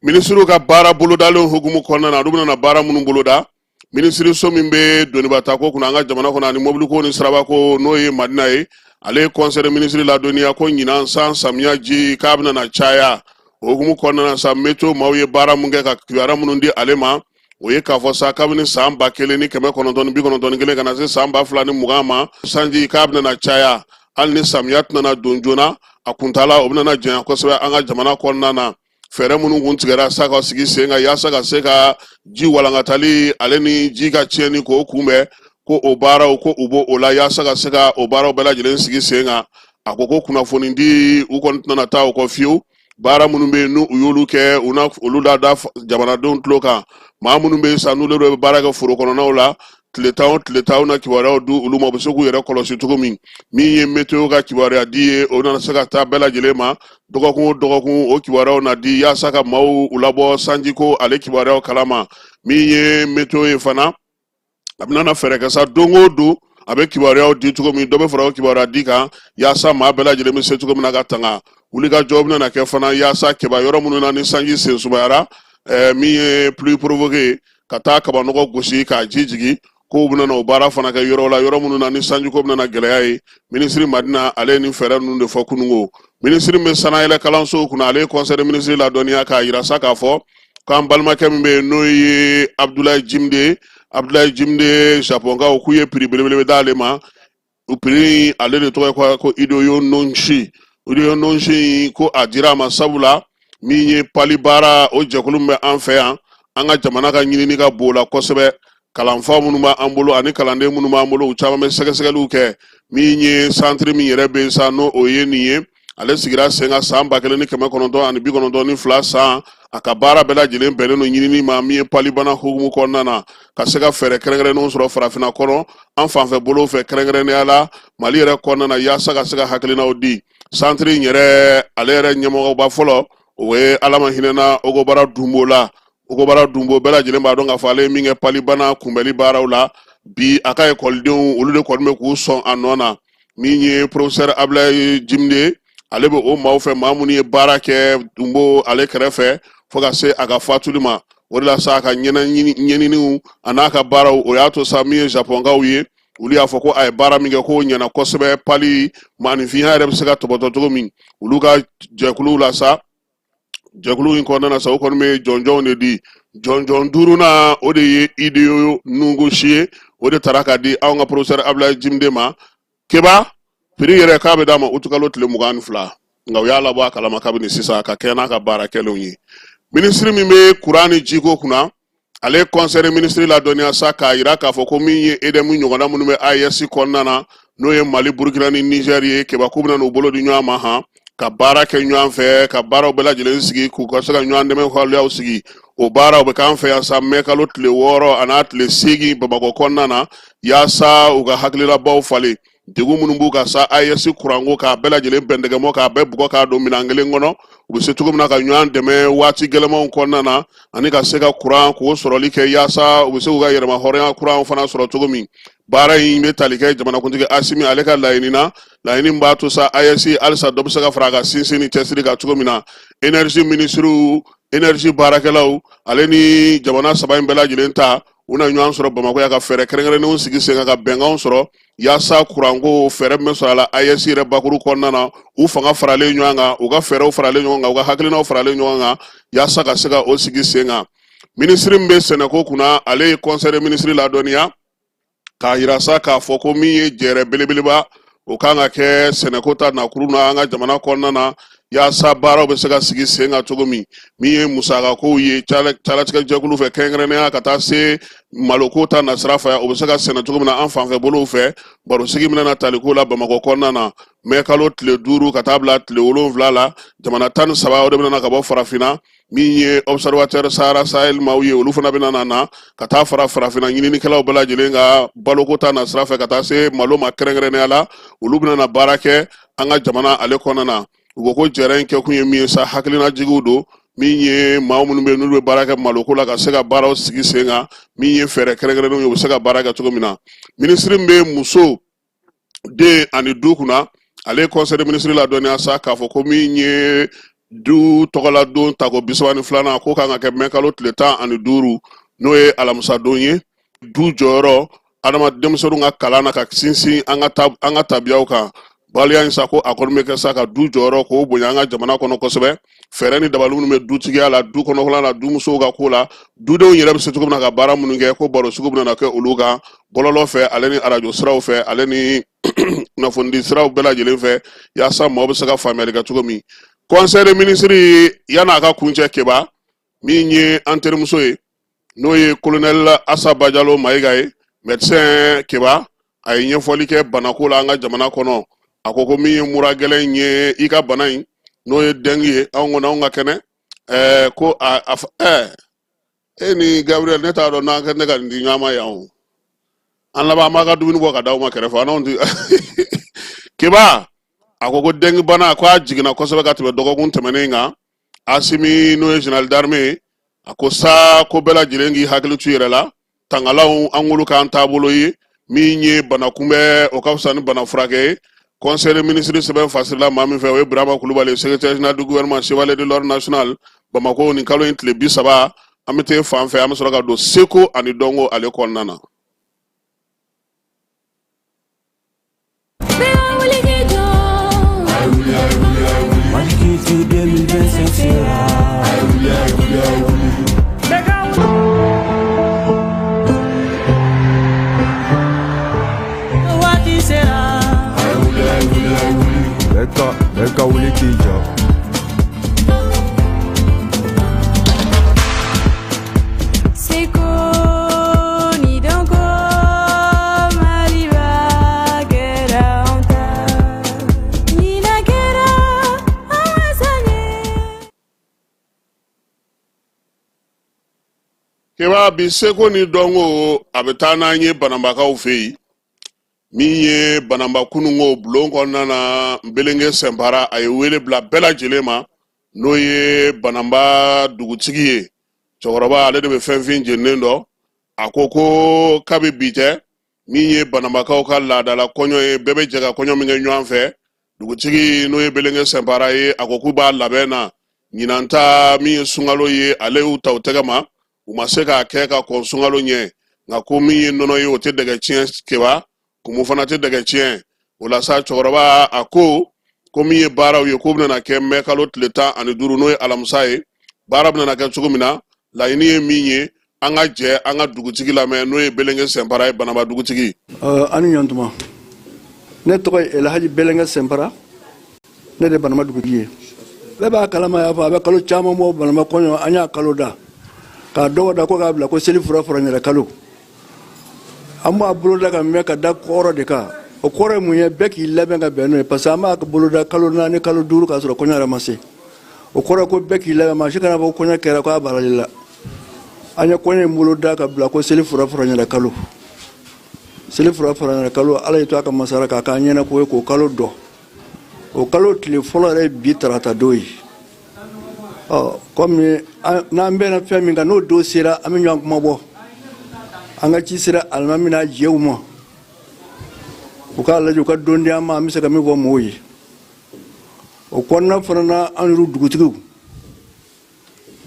Minisiriw ka baara bolodalen hukumu kɔnɔna na, olu bɛna baara minnu boloda, minisiriso min bɛ donibatako kunna an ka jamana kɔnɔ, ani mobiliko ni sirabako, n'o ye Madina ye, ale ye conseil des ministres ladɔnniya ko ɲinan san samiya ji k'a bɛna na caya. O hukumu kɔnɔna na sa, météo maaw ye baara mun kɛ ka kibaruya minnu di ale ma, o ye k'a fɔ sa kabini san 1991 ka na se san 2020 ma, sanji k'a bɛna na caya. Hali ni samiya tɛna na don joona, a kuntaala o bɛna na janya kosɛbɛ an ka jamana kɔnɔna na. Fɛɛrɛ minnu kun tigɛra sa ka sigi sen kan yaasa ka se ka ji walankatali, ale ni ji ka tiɲɛni k'o kunbɛn, ko o baaraw, ko u b'o o la yaasa ka se ka o baaraw bɛɛ lajɛlen sigi sen kan. A ko ko kunnafoni di u kɔni tɛna taa o kɔ fiyewu. Baara minnu bɛ yen, n'u y'olu kɛ, u na olu da da jamanadenw tulo kan. Maa minnu bɛ yen sa, n'olu bɛ baara kɛ foro kɔnɔnaw la, tile 10 o tile 10, na kibaruyaw di olu ma, u bɛ se k'u yɛrɛ kɔlɔsi cogo min. Min ye météo ka kibaruya di ye, o nana se ka taa bɛɛ lajɛlen ma dɔgɔkun o dɔgɔkun. O kibaruyaw na di yaasa ka maaw u labɔ sanjiko ale kibaruyaw kalama. Min ye météo ye fana, a bɛna na fɛɛrɛ kɛ sa, don o don a bɛ kibaruyaw di cogo min, dɔ bɛ fara o kibaruya di kan yaasa maa bɛɛ lajɛlen bɛ se cogo min na ka tanga. Wulikajɔ bɛna na kɛ fana yaasa Keba, yɔrɔ minnu na ni sanji sen sumayara, min ye pluie provoquée, ka taa kabanɔgɔ gosi k'a ji jigin, k'u bɛna na o baara fana kɛ yɔrɔ la, yɔrɔ minnu na ni sanjiko bɛna na gɛlɛya ye. Minisiri Madina, ale ye nin fɛɛrɛ ninnu de fɔ kununko. Minisiri min bɛ sanayɛlɛ kalansow kunna, ale ye conseil des ministres ladɔnniya k'a yira sa k'a fɔ k'an balimakɛ min bɛ yen, n'o ye Abudulayi Jimde, Abudulayi Jimde, Japonkaw k'u ye prix belebele d'ale ma. O prix, ale de tɔgɔ ye ko Hideyo Noguchi. Hideyo Noguchi, ko a dira a ma sabula min ye pali baara, o jɛkulu min bɛ an fɛ yan, an ka jamana ka ɲinini ka bon o la kosɛbɛ. Kalanfa minnu b'an bolo ani kalanden minnu b'an bolo, u caman bɛ sɛgɛsɛgɛliw kɛ. Min ye santiri min yɛrɛ bɛ yen sa, n'o o ye nin ye, ale sigira sen kan san 1992 san. A ka baara bɛɛ lajɛlen bɛnnen don ɲinini ma min ye palibana hukumu kɔnɔna na, ka se ka fɛɛrɛ kɛrɛnkɛrɛnnenw sɔrɔ farafinna kɔnɔ, an fanfɛ bolow fɛ, kɛrɛnkɛrɛnnenya la Mali yɛrɛ kɔnɔna na, yaasa ka se ka hakilinaw di. Santiri in yɛrɛ, ale yɛrɛ ɲɛmɔgɔba fɔlɔ, o ye Ala ma hinɛna Ogobara Dunbo la. Ogobara Dunbo, bɛɛ lajɛlen b'a dɔn k'a fɔ ale ye min kɛ palibana kunbɛli baaraw la. Bi a ka ekɔlidenw, olu de kɔni bɛ k'u sɔn a nɔ na. Min ye professeur Abulayi Jimde, ale bɛ o maaw fɛ, maa minnu ye baara kɛ Dunbo ale kɛrɛfɛ fo ka se a ka fatuli ma. O de la sa, a ka ɲɛɲininiw a n'a ka baaraw, o y'a to sa min ye Japɔnkaw ye, olu y'a fɔ ko a ye baara min kɛ, k'o ɲɛna kosɛbɛ. Pali, maaninfinya yɛrɛ bɛ se ka tɔbɔtɔ cogo min, olu ka jɛkuluw la sa, jɛkulu in kɔnɔna na sa, o kɔni bɛ jɔnjɔnw de di. Jɔnjɔn duurunan, o de ye Hideyo Noguchi ye, o de taara ka di anw ka professeur Abulayi Jimde ma. Keba, prix yɛrɛ k'a bɛ d'a ma utukalo tile 22, nka u y'a labɔ a kalama kabini sisan ka kɛ n'a ka baara kɛlenw ye. Minisiri min bɛ kuran ni jiko kunna, ale ye conseil des ministres ladɔnniya sa k'a yira k'a fɔ ko min ye EDM ɲɔgɔnna minnu bɛ AES kɔnɔna na, n'o ye Mali, Burukina ni Nizɛri ye, Keba, k'u bɛna n'u bolo di ɲɔgɔn ma han ka baara kɛ ɲɔgɔn fɛ, ka baaraw bɛɛ lajɛlen sigi, k'u ka se ka ɲɔgɔn dɛmɛ waleyaw sigi. O baaraw bɛ k'an fɛ yan sa mɛkalo tile 6 an'a tile 8 Bamakɔ kɔnɔna na, yaasa u ka hakililabaw falen, degun minnu b'u kan sa AES kuranko, k'a bɛɛ lajɛlen bɛndɛgɛmɔ, k'a bɛɛ bugɔ k'a don minɛn kelen kɔnɔ, u bɛ se cogo min na ka ɲɔgɔn dɛmɛ waati gɛlɛmanw kɔnɔna na, ani ka se ka kuran k'o sɔrɔli kɛ, yaasa u bɛ se k'u ka yɛrɛma hɔrɔnya kuran fana sɔrɔ cogo min. Baara in bɛ tali kɛ jamanakuntigi Asimi ale ka laɲini na, laɲini min b'a to sa AES halisa dɔ bɛ se ka fara a ka sinsin ni cɛsiri kan cogo min na. Énergie minisiriw, énergie baarakɛlaw, ale ni jamana saba in bɛɛ lajɛlen ta, u na ɲɔgɔn sɔrɔ Bamakɔ yan ka fɛɛrɛ kɛrɛnkɛrɛnnenw sigi sen kan, ka bɛnkanw sɔrɔ, yaasa kuranko fɛɛrɛ min bɛ sɔrɔ a la AES yɛrɛ bakuru kɔnɔna na, u fanga faralen ɲɔgɔn kan, u ka fɛɛrɛw faralen ɲɔgɔn kan, u ka hakilinaw faralen ɲɔgɔn kan, yaasa ka se ka o sigi sen kan. Minisiri min bɛ sɛnɛko kunna, ale ye conseil des ministres ladɔnniya k'a yira sa k'a fɔ ko min ye jɛrɛ belebeleba, o kan ka kɛ sɛnɛko ta nakuru na an ka jamana kɔnɔna na, yaasa baaraw bɛ se ka sigi sen kan cogo min. Min ye musakakow ye calatigɛ jɛkulu fɛ, kɛrɛnkɛrɛnnenya ka taa se maloko ta nasira fɛ, o bɛ se ka sɛnɛ cogo min na an fanfɛ bolow fɛ. Barosigi min na taliko la Bamakɔ kɔnɔna na mɛ kalo tile 5 ka taa bila tile 7 la, jamana 13, o de bɛna ka bɔ farafinna. Min ye Observatoire Sahara Sahel maaw ye, olu fana bɛna na ka taa fara farafinna ɲininikɛlaw bɛɛ lajɛlen ka baloko ta nasira fɛ, ka taa se malo ma kɛrɛnkɛrɛnnenya la, olu bɛna na baara kɛ an ka jamana ale kɔnɔna na. U ko ko jɛrɛ in kɛkun ye min ye sa, hakilinajigiw don. Min ye maa minnu bɛ yen, n'olu bɛ baara kɛ maloko la, ka se ka baaraw sigi sen kan, min ye fɛɛrɛ kɛrɛnkɛrɛnnenw ye, u bɛ se ka baara kɛ cogo min na. Minisiri min bɛ muso, den ani du kunna, ale ye conseil des ministres ladɔnniya sa k'a fɔ ko min ye du tɔgɔladon tako 32nan, k'o kan ka kɛ mɛkalo tile 15, n'o ye alamisadon ye. Du jɔyɔrɔ adama denmisɛnninw ka kalan na, ka sinsin an ka tabiyaw kan, waleya in sa, ko a kɔni bɛ kɛ sa ka du jɔyɔrɔ k'o bonya an ka jamana kɔnɔ kosɛbɛ. Fɛɛrɛ ni dabali minnu bɛ dutigiya la, du kɔnɔla la, dumusow ka ko la, dudenw yɛrɛ bɛ se cogo min na ka baara minnu kɛ, ko baro sugu bɛna kɛ olu kan bɔlɔlɔ fɛ, ale ni arajo siraw fɛ, ale ni kunnafonidi siraw bɛɛ lajɛlen fɛ, yaasa maaw bɛ se ka faamuyali kɛ cogo min. Conseil des ministres yan'a ka kuncɛ, Keba, min ye an terimuso ye, n'o ye colonel Asa Bajalo Mayiga ye, médecin, Keba, a ye ɲɛfɔli kɛ banako la an ka jamana kɔnɔ. A ko ko min ye mura gɛlɛn ye, i ka bana in, n'o ye dengue ye, anw kɔni, anw ka kɛnɛ, ko a e ni Gabriel, ne t'a dɔn n'an kɛ ne ka nin di ɲɔgɔn ma yan o. An laban, an b'a ka dumuni bɔ ka d'aw ma kɛrɛfɛ, an n'anw ti. Keba, a ko ko dengue bana, ko a jiginna kosɛbɛ ka tɛmɛ dɔgɔkun tɛmɛnen kan. Asimi, n'o ye général d'armée, a ko sa ko bɛɛ lajɛlen k'i hakili to i yɛrɛ la, tangalanw an k'olu k'an taabolo ye. Min ye bana kunbɛn, o ka fisa ni bana furakɛ ye. Conseil des ministres sɛbɛn fasirila maa min fɛ, o ye Burama Kulubali, secrétaire général du gouvernement, chevalier de l'ordre national, Bamakɔ, nin kalo in tile 30. An bɛ taa fan fɛ, an bɛ sɔrɔ ka don seko ani dɔnko ale kɔnɔna na.
Mali Culture 2025 sera. Waati sera.
Bɛɛ ka wuli k'i jɔ.
Seko ni dɔnko Maliba kɛra anw ta ɲinan kɛra an wasa ye.
Keba, bi seko ni dɔnko, a bɛ taa n'an ye Banambakaw fɛ yen. Min ye Banamba kununko bulon kɔnɔna na, Belenge Sɛnpara, a ye wele bila bɛɛ lajɛlen ma, n'o ye Banamba dugutigi ye. Cɛkɔrɔba ale de bɛ fɛnfin jeninen dɔn. A ko ko kabi bi tɛ, min ye Banambakaw ka laadala kɔɲɔ ye, bɛɛ bɛ jɛ ka kɔɲɔ min kɛ ɲɔgɔn fɛ, dugutigi n'o ye Belenge Sɛnpara ye, a ko k'u b'a labɛn na. Ɲinan ta min ye sunkalo ye, ale y'u ta u tɛgɛ ma, u ma se k'a kɛ ka kɔn sunkalo ɲɛ. Nka ko min ye nɔnɔ ye, o tɛ dɛgɛ tiɲɛ. Keba, kumu fana tɛ dɛgɛ tiɲɛ. O la sa, cɛkɔrɔba a ko ko min ye baaraw ye, k'o bɛna kɛ mɛ kalo tile 15, n'o ye alamisa ye. Baara bɛna kɛ cogo min na, laɲini ye min ye, an ka jɛ an ka dugutigi lamɛn, n'o ye Belenge Sɛnpara ye, Banamba dugutigi.
Aw ni ɲɔntuma. Ne tɔgɔ ye Elhaji Belenge Sɛnpara, ne de Banamba dugutigi ye. Bɛɛ b'a kalama, y'a fɔ a bɛ kalo caman bɔ, Banamba kɔɲɔ, an y'a kalo da k'a dɔgɔ da ko k'a bila ko seli fura fura ɲɛrɛ kalo. An b'a boloda ka mɛn ka da kɔrɔ de kan. O kɔrɔ ye mun ye? Bɛɛ k'i labɛn ka bɛn n'o ye, parce que an b'a boloda kalo 4, kalo 5, k'a sɔrɔ kɔɲɔ yɛrɛ ma se. O kɔrɔ ko bɛɛ k'i labɛn, maa si kana fɔ ko kɔɲɔ kɛra k'a barali la. An ye kɔɲɔ in boloda ka bila ko seli fura fura ɲɛrɛ kalo. Seli fura fura ɲɛrɛ kalo, Ala y'i to a ka masara k'a k'an ɲɛna ko ye k'o kalo dɔn. O kalo tile fɔlɔ yɛrɛ ye bi tarata don ye. Ɔ komi n'an bɛnna fɛn min kan, n'o don sera, an bɛ ɲɔgɔn kuma bɔ. An ka ci sera alimami n'a jɛw ma, u k'a lajɛ u ka don di an ma, an bɛ se ka min fɔ mɔgɔw ye. O kɔnɔna fana na, an yɛrɛ dugutigiw,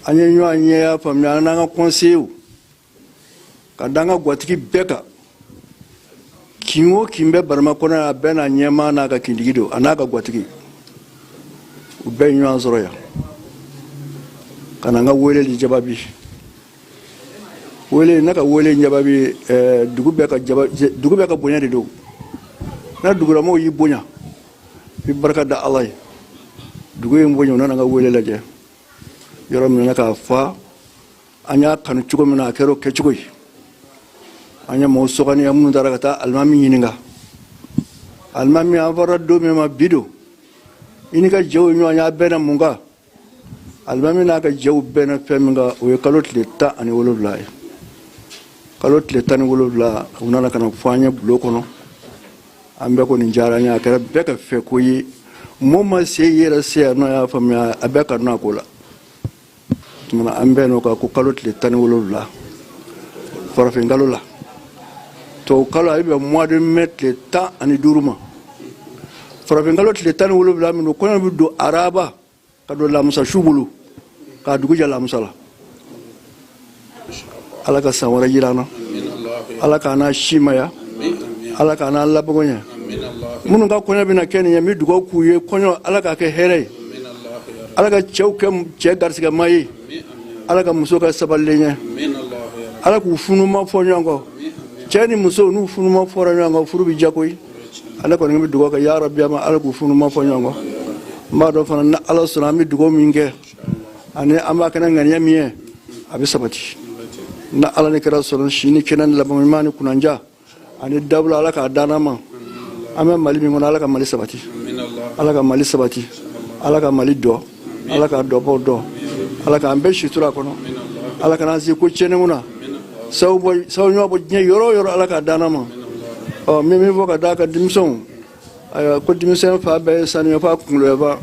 an ye ɲɔgɔn ɲɛ y'a faamuya, an n'an ka kɔnseyew, ka da an ka gwatigi bɛɛ kan. Kin o kin bɛ Banamba kɔnɔ yan, a bɛɛ n'a ɲɛmaa n'a ka kintigi don, a n'a ka gwatigi, u bɛɛ ye ɲɔgɔn sɔrɔ yan ka na n ka weleli jaabi. Wele ne ka wele jaabi, dugu bɛɛ ka jaba, dugu bɛɛ ka bonya de don. N'a dugulamɔgɔw y'i bonya, i bɛ barika da Ala ye. Dugu ye n bonya, u nana n ka wele lajɛ yɔrɔ min na k'a fa an y'a kanu cogo min na, a kɛra o kɛcogo ye. An ye mɔgɔw sɔgɔniya minnu taara ka taa alimami ɲininka. Alimami, an fɔra don min ma bi don, i n'i ka jɛw ye ɲɔgɔn ye, a bɛnna mun kan? Alimami n'a ka jɛw bɛnna fɛn min kan, o ye kalo tile 17 ye. Kalo tile 17, u nana ka na fɔ an ye bulon kɔnɔ. An bɛɛ ko nin diyara an ye, a kɛra bɛɛ ka fɛ ko ye. Mɔɔ ma se i yɛrɛ se yan nɔ, y'a faamuya, a bɛɛ ka nɔ a ko la. Tuma an bɛn n'o kan ko kalo tile 17 farafin kalo la, tubabu kalo a bɛ bɛn mois de mai tile 15 ma. Farafin kalo tile 17 min don, kɔɲɔ bɛ don araba ka don lamusa su bolo k'a dugu jɛ lamusa la. Ala ka san wɛrɛ jira an na, Ala k'an n'a simaya, Ala k'an n'a labago ɲɛ. Minnu ka kɔɲɔ bɛna kɛ nin ye, n bɛ dugawu k'u ye, kɔɲɔ Ala k'a kɛ hɛrɛ ye, Ala ka cɛw kɛ cɛ garisigɛma ye, Ala ka muso kɛ sabalilen ye, Ala k'u funuma fɔ ɲɔgɔn kɔ. Cɛ ni muso n'u funuma fɔra ɲɔgɔn kɔ, furu bɛ diya koyi. Ale kɔni bɛ dugawu kɛ yarabi ma, Ala k'u funuma fɔ ɲɔgɔn kɔ. N b'a dɔn fana ni Ala sɔnna, an bɛ dugawu min kɛ ani an b'a kɛ ni ŋaniya min ye, a bɛ sabati ni Ala ni kira sɔrɔ, si ni kɛnɛ ni laban ɲuman ni kunnanja ani dabila, Ala k'a d'an ma. An bɛ Mali min kɔnɔ, Ala ka Mali sabati, Ala ka Mali sabati, Ala ka Mali dɔ, Ala k'a dɔbaw dɔ, Ala k'an bɛɛ sutura a kɔnɔ, Ala kana an se ko tiɲɛnenw na, sababu ɲuman bɔ diɲɛ yɔrɔ o yɔrɔ, Ala k'a d'an ma. Ɔ min fɔ ka d'a kan denmisɛnw, ayiwa, ko denmisɛn fa bɛɛ ye sanu ye f'a kunkolo yafa.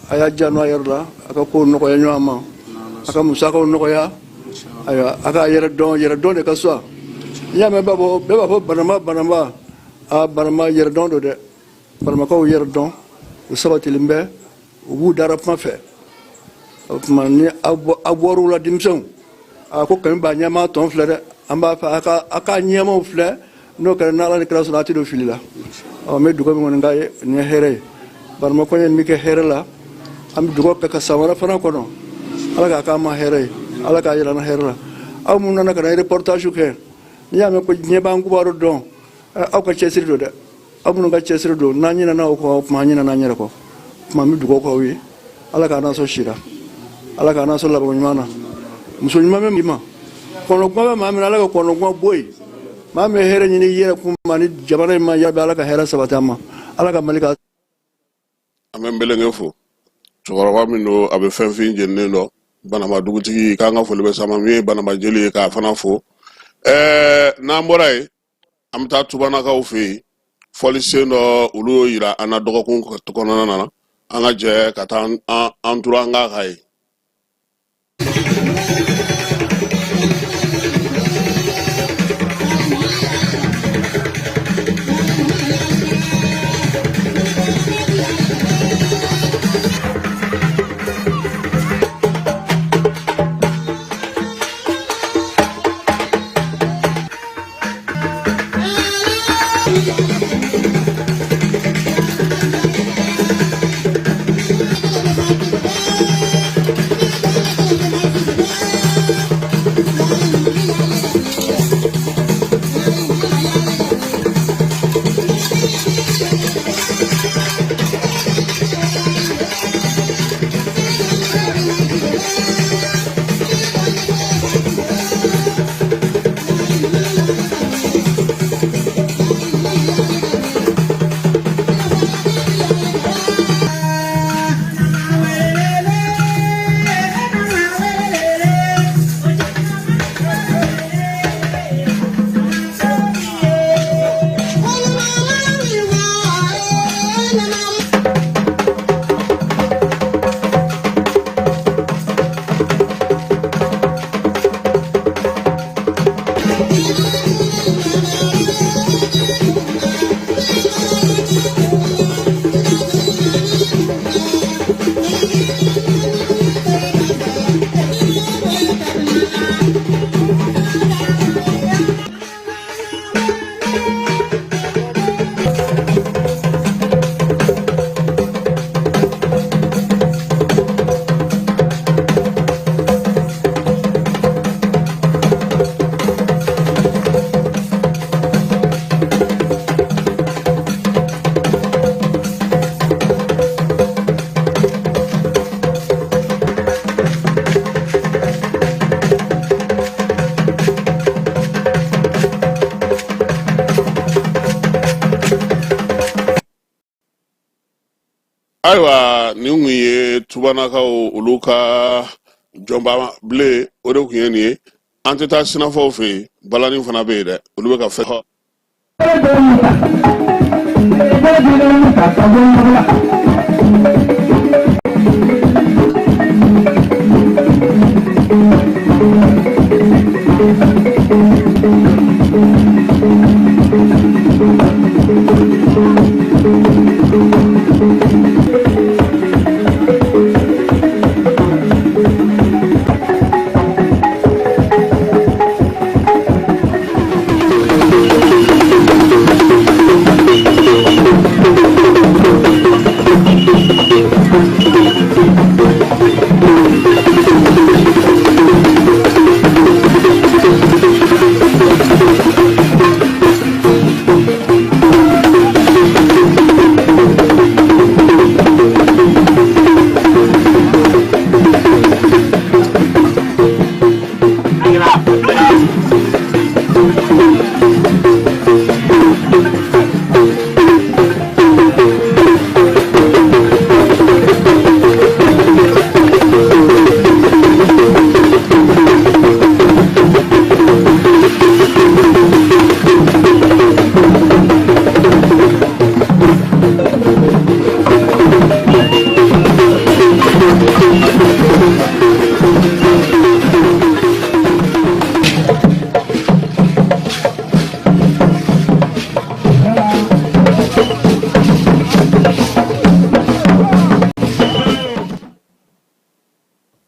A y'a janto a yɛrɛ la, a ka kow nɔgɔya ɲɔgɔn ma, a ka musakaw nɔgɔya. Ayiwa, a k'a yɛrɛ dɔn, yɛrɛ dɔn de ka fisa. N'i y'a mɛn bɛɛ b'a fɔ Banamba, Banamba, a Banamba yɛrɛ dɔn don dɛ. Banambakaw yɛrɛ dɔn, u sabatilen bɛ, u b'u dara kuma fɛ. O tuma ni aw bɔr'u la, denmisɛnw, A ko kami b'a ɲɛmaa tɔn filɛ dɛ, an b'a fɛ a ka ɲɛmaaw filɛ, n'o kɛra n'Ala ni kira sɔnna a tɛ don fili la. Ɔ n bɛ dugawu min kɔni k'a ye, nin ye hɛrɛ ye. Banamba kɔɲɔ in bɛ kɛ hɛrɛ la, an bɛ dugawu kɛ ka san wɛrɛ fana kɔnɔ, Ala k'a k'an ma hɛrɛ ye, Ala k'a yira an na hɛrɛ la. Aw minnu nana ka na reportage kɛ, n'i y'a mɛn ko diɲɛ b'an kibaru dɔn, aw ka cɛsiri don dɛ, aw minnu ka cɛsiri don, n'an ɲinɛna aw kɔ, o tuma an ɲinɛna an yɛrɛ kɔ. O tuma an bɛ dugawu k'aw ye, Ala k'an n'a sɔn si la, Ala k'an n'a sɔn labanko ɲuman na. Muso ɲuman bɛ ma, kɔnɔguwan bɛ maa min na, Ala ka kɔnɔguwan bɔ yen. Maa min bɛ hɛrɛ ɲini i yɛrɛ kun ma ni jamana in ma, yarabi Ala ka hɛrɛ sabati an ma, Ala ka Mali ka.
An bɛ nbɛlɛnkɛ fo, cɛkɔrɔba min don, a bɛ fɛn fin jeninen dɔn, Banamba dugutigi, k'an ka foli bɛ s'a ma, min ye Banamba jeli ye, k'a fana fo. N'an bɔra yen, an bɛ taa tubanakaw fɛ yen, fɔlisen dɔ olu y'o yira an na dɔgɔkun kɔnɔna na, an ka jɛ ka taa an tura an k'a ka ye. Ayiwa, nin kun ye tubanakaw olu ka jɔnba bilen, o de kun ye nin ye. An tɛ taa sinafɔw fɛ yen, balani fana bɛ yen dɛ, olu bɛ ka fɛn.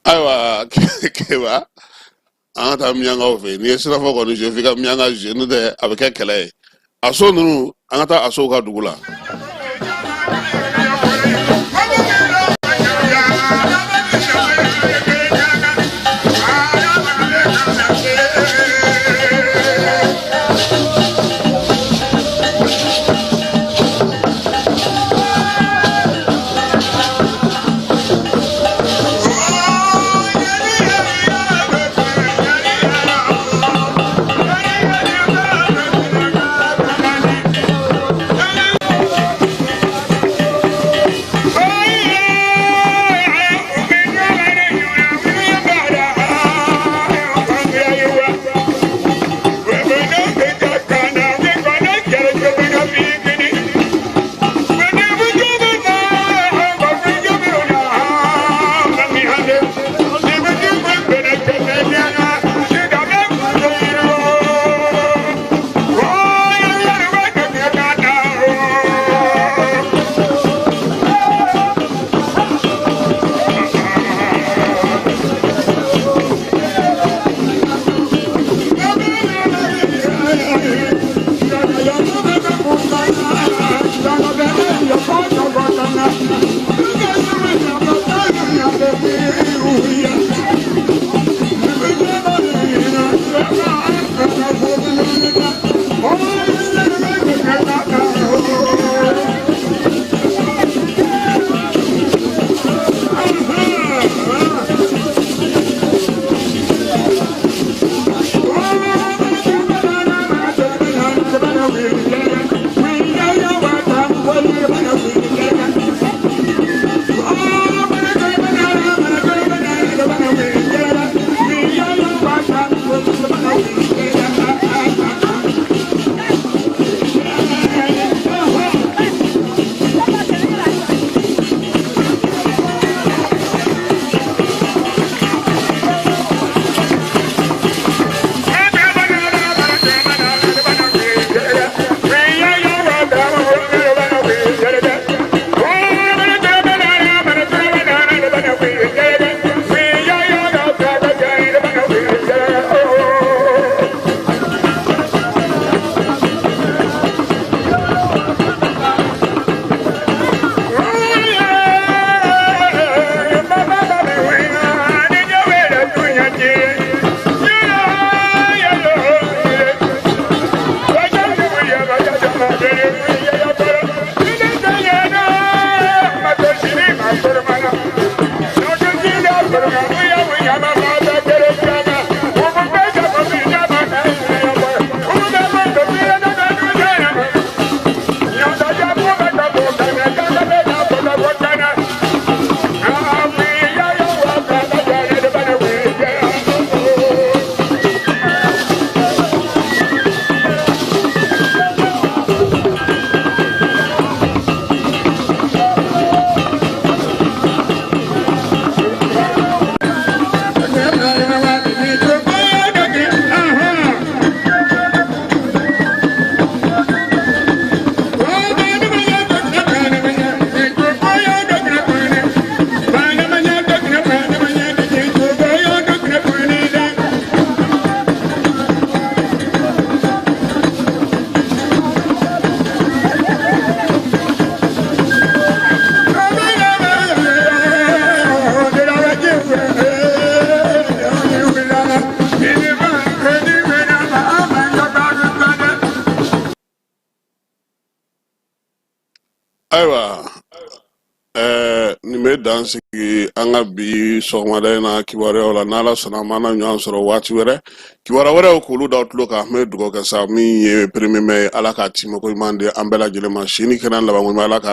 Ayiwa, Keba. An ka taa miyankaw fɛ yen. N'i ye sinafɔ kɔni jouer, f'i ka miyanka jouer, n'o tɛ a bɛ kɛ kɛlɛ ye. Aso ninnu, an ka taa asow ka dugu la. Ayiwa, nin bɛ dan sigi an ka bi sɔgɔmada in na kibaruyaw la. N'Ala sɔnna, an b'an na ɲɔgɔn sɔrɔ waati wɛrɛ, kibaruya wɛrɛw k'olu da tulo kan. An bɛ dugawu kɛ sa, min ye premier mai ye, Ala k'a timɛko ɲuman di an bɛɛ lajɛlen ma, si ni kɛnɛya labanko ɲuman, Ala k'a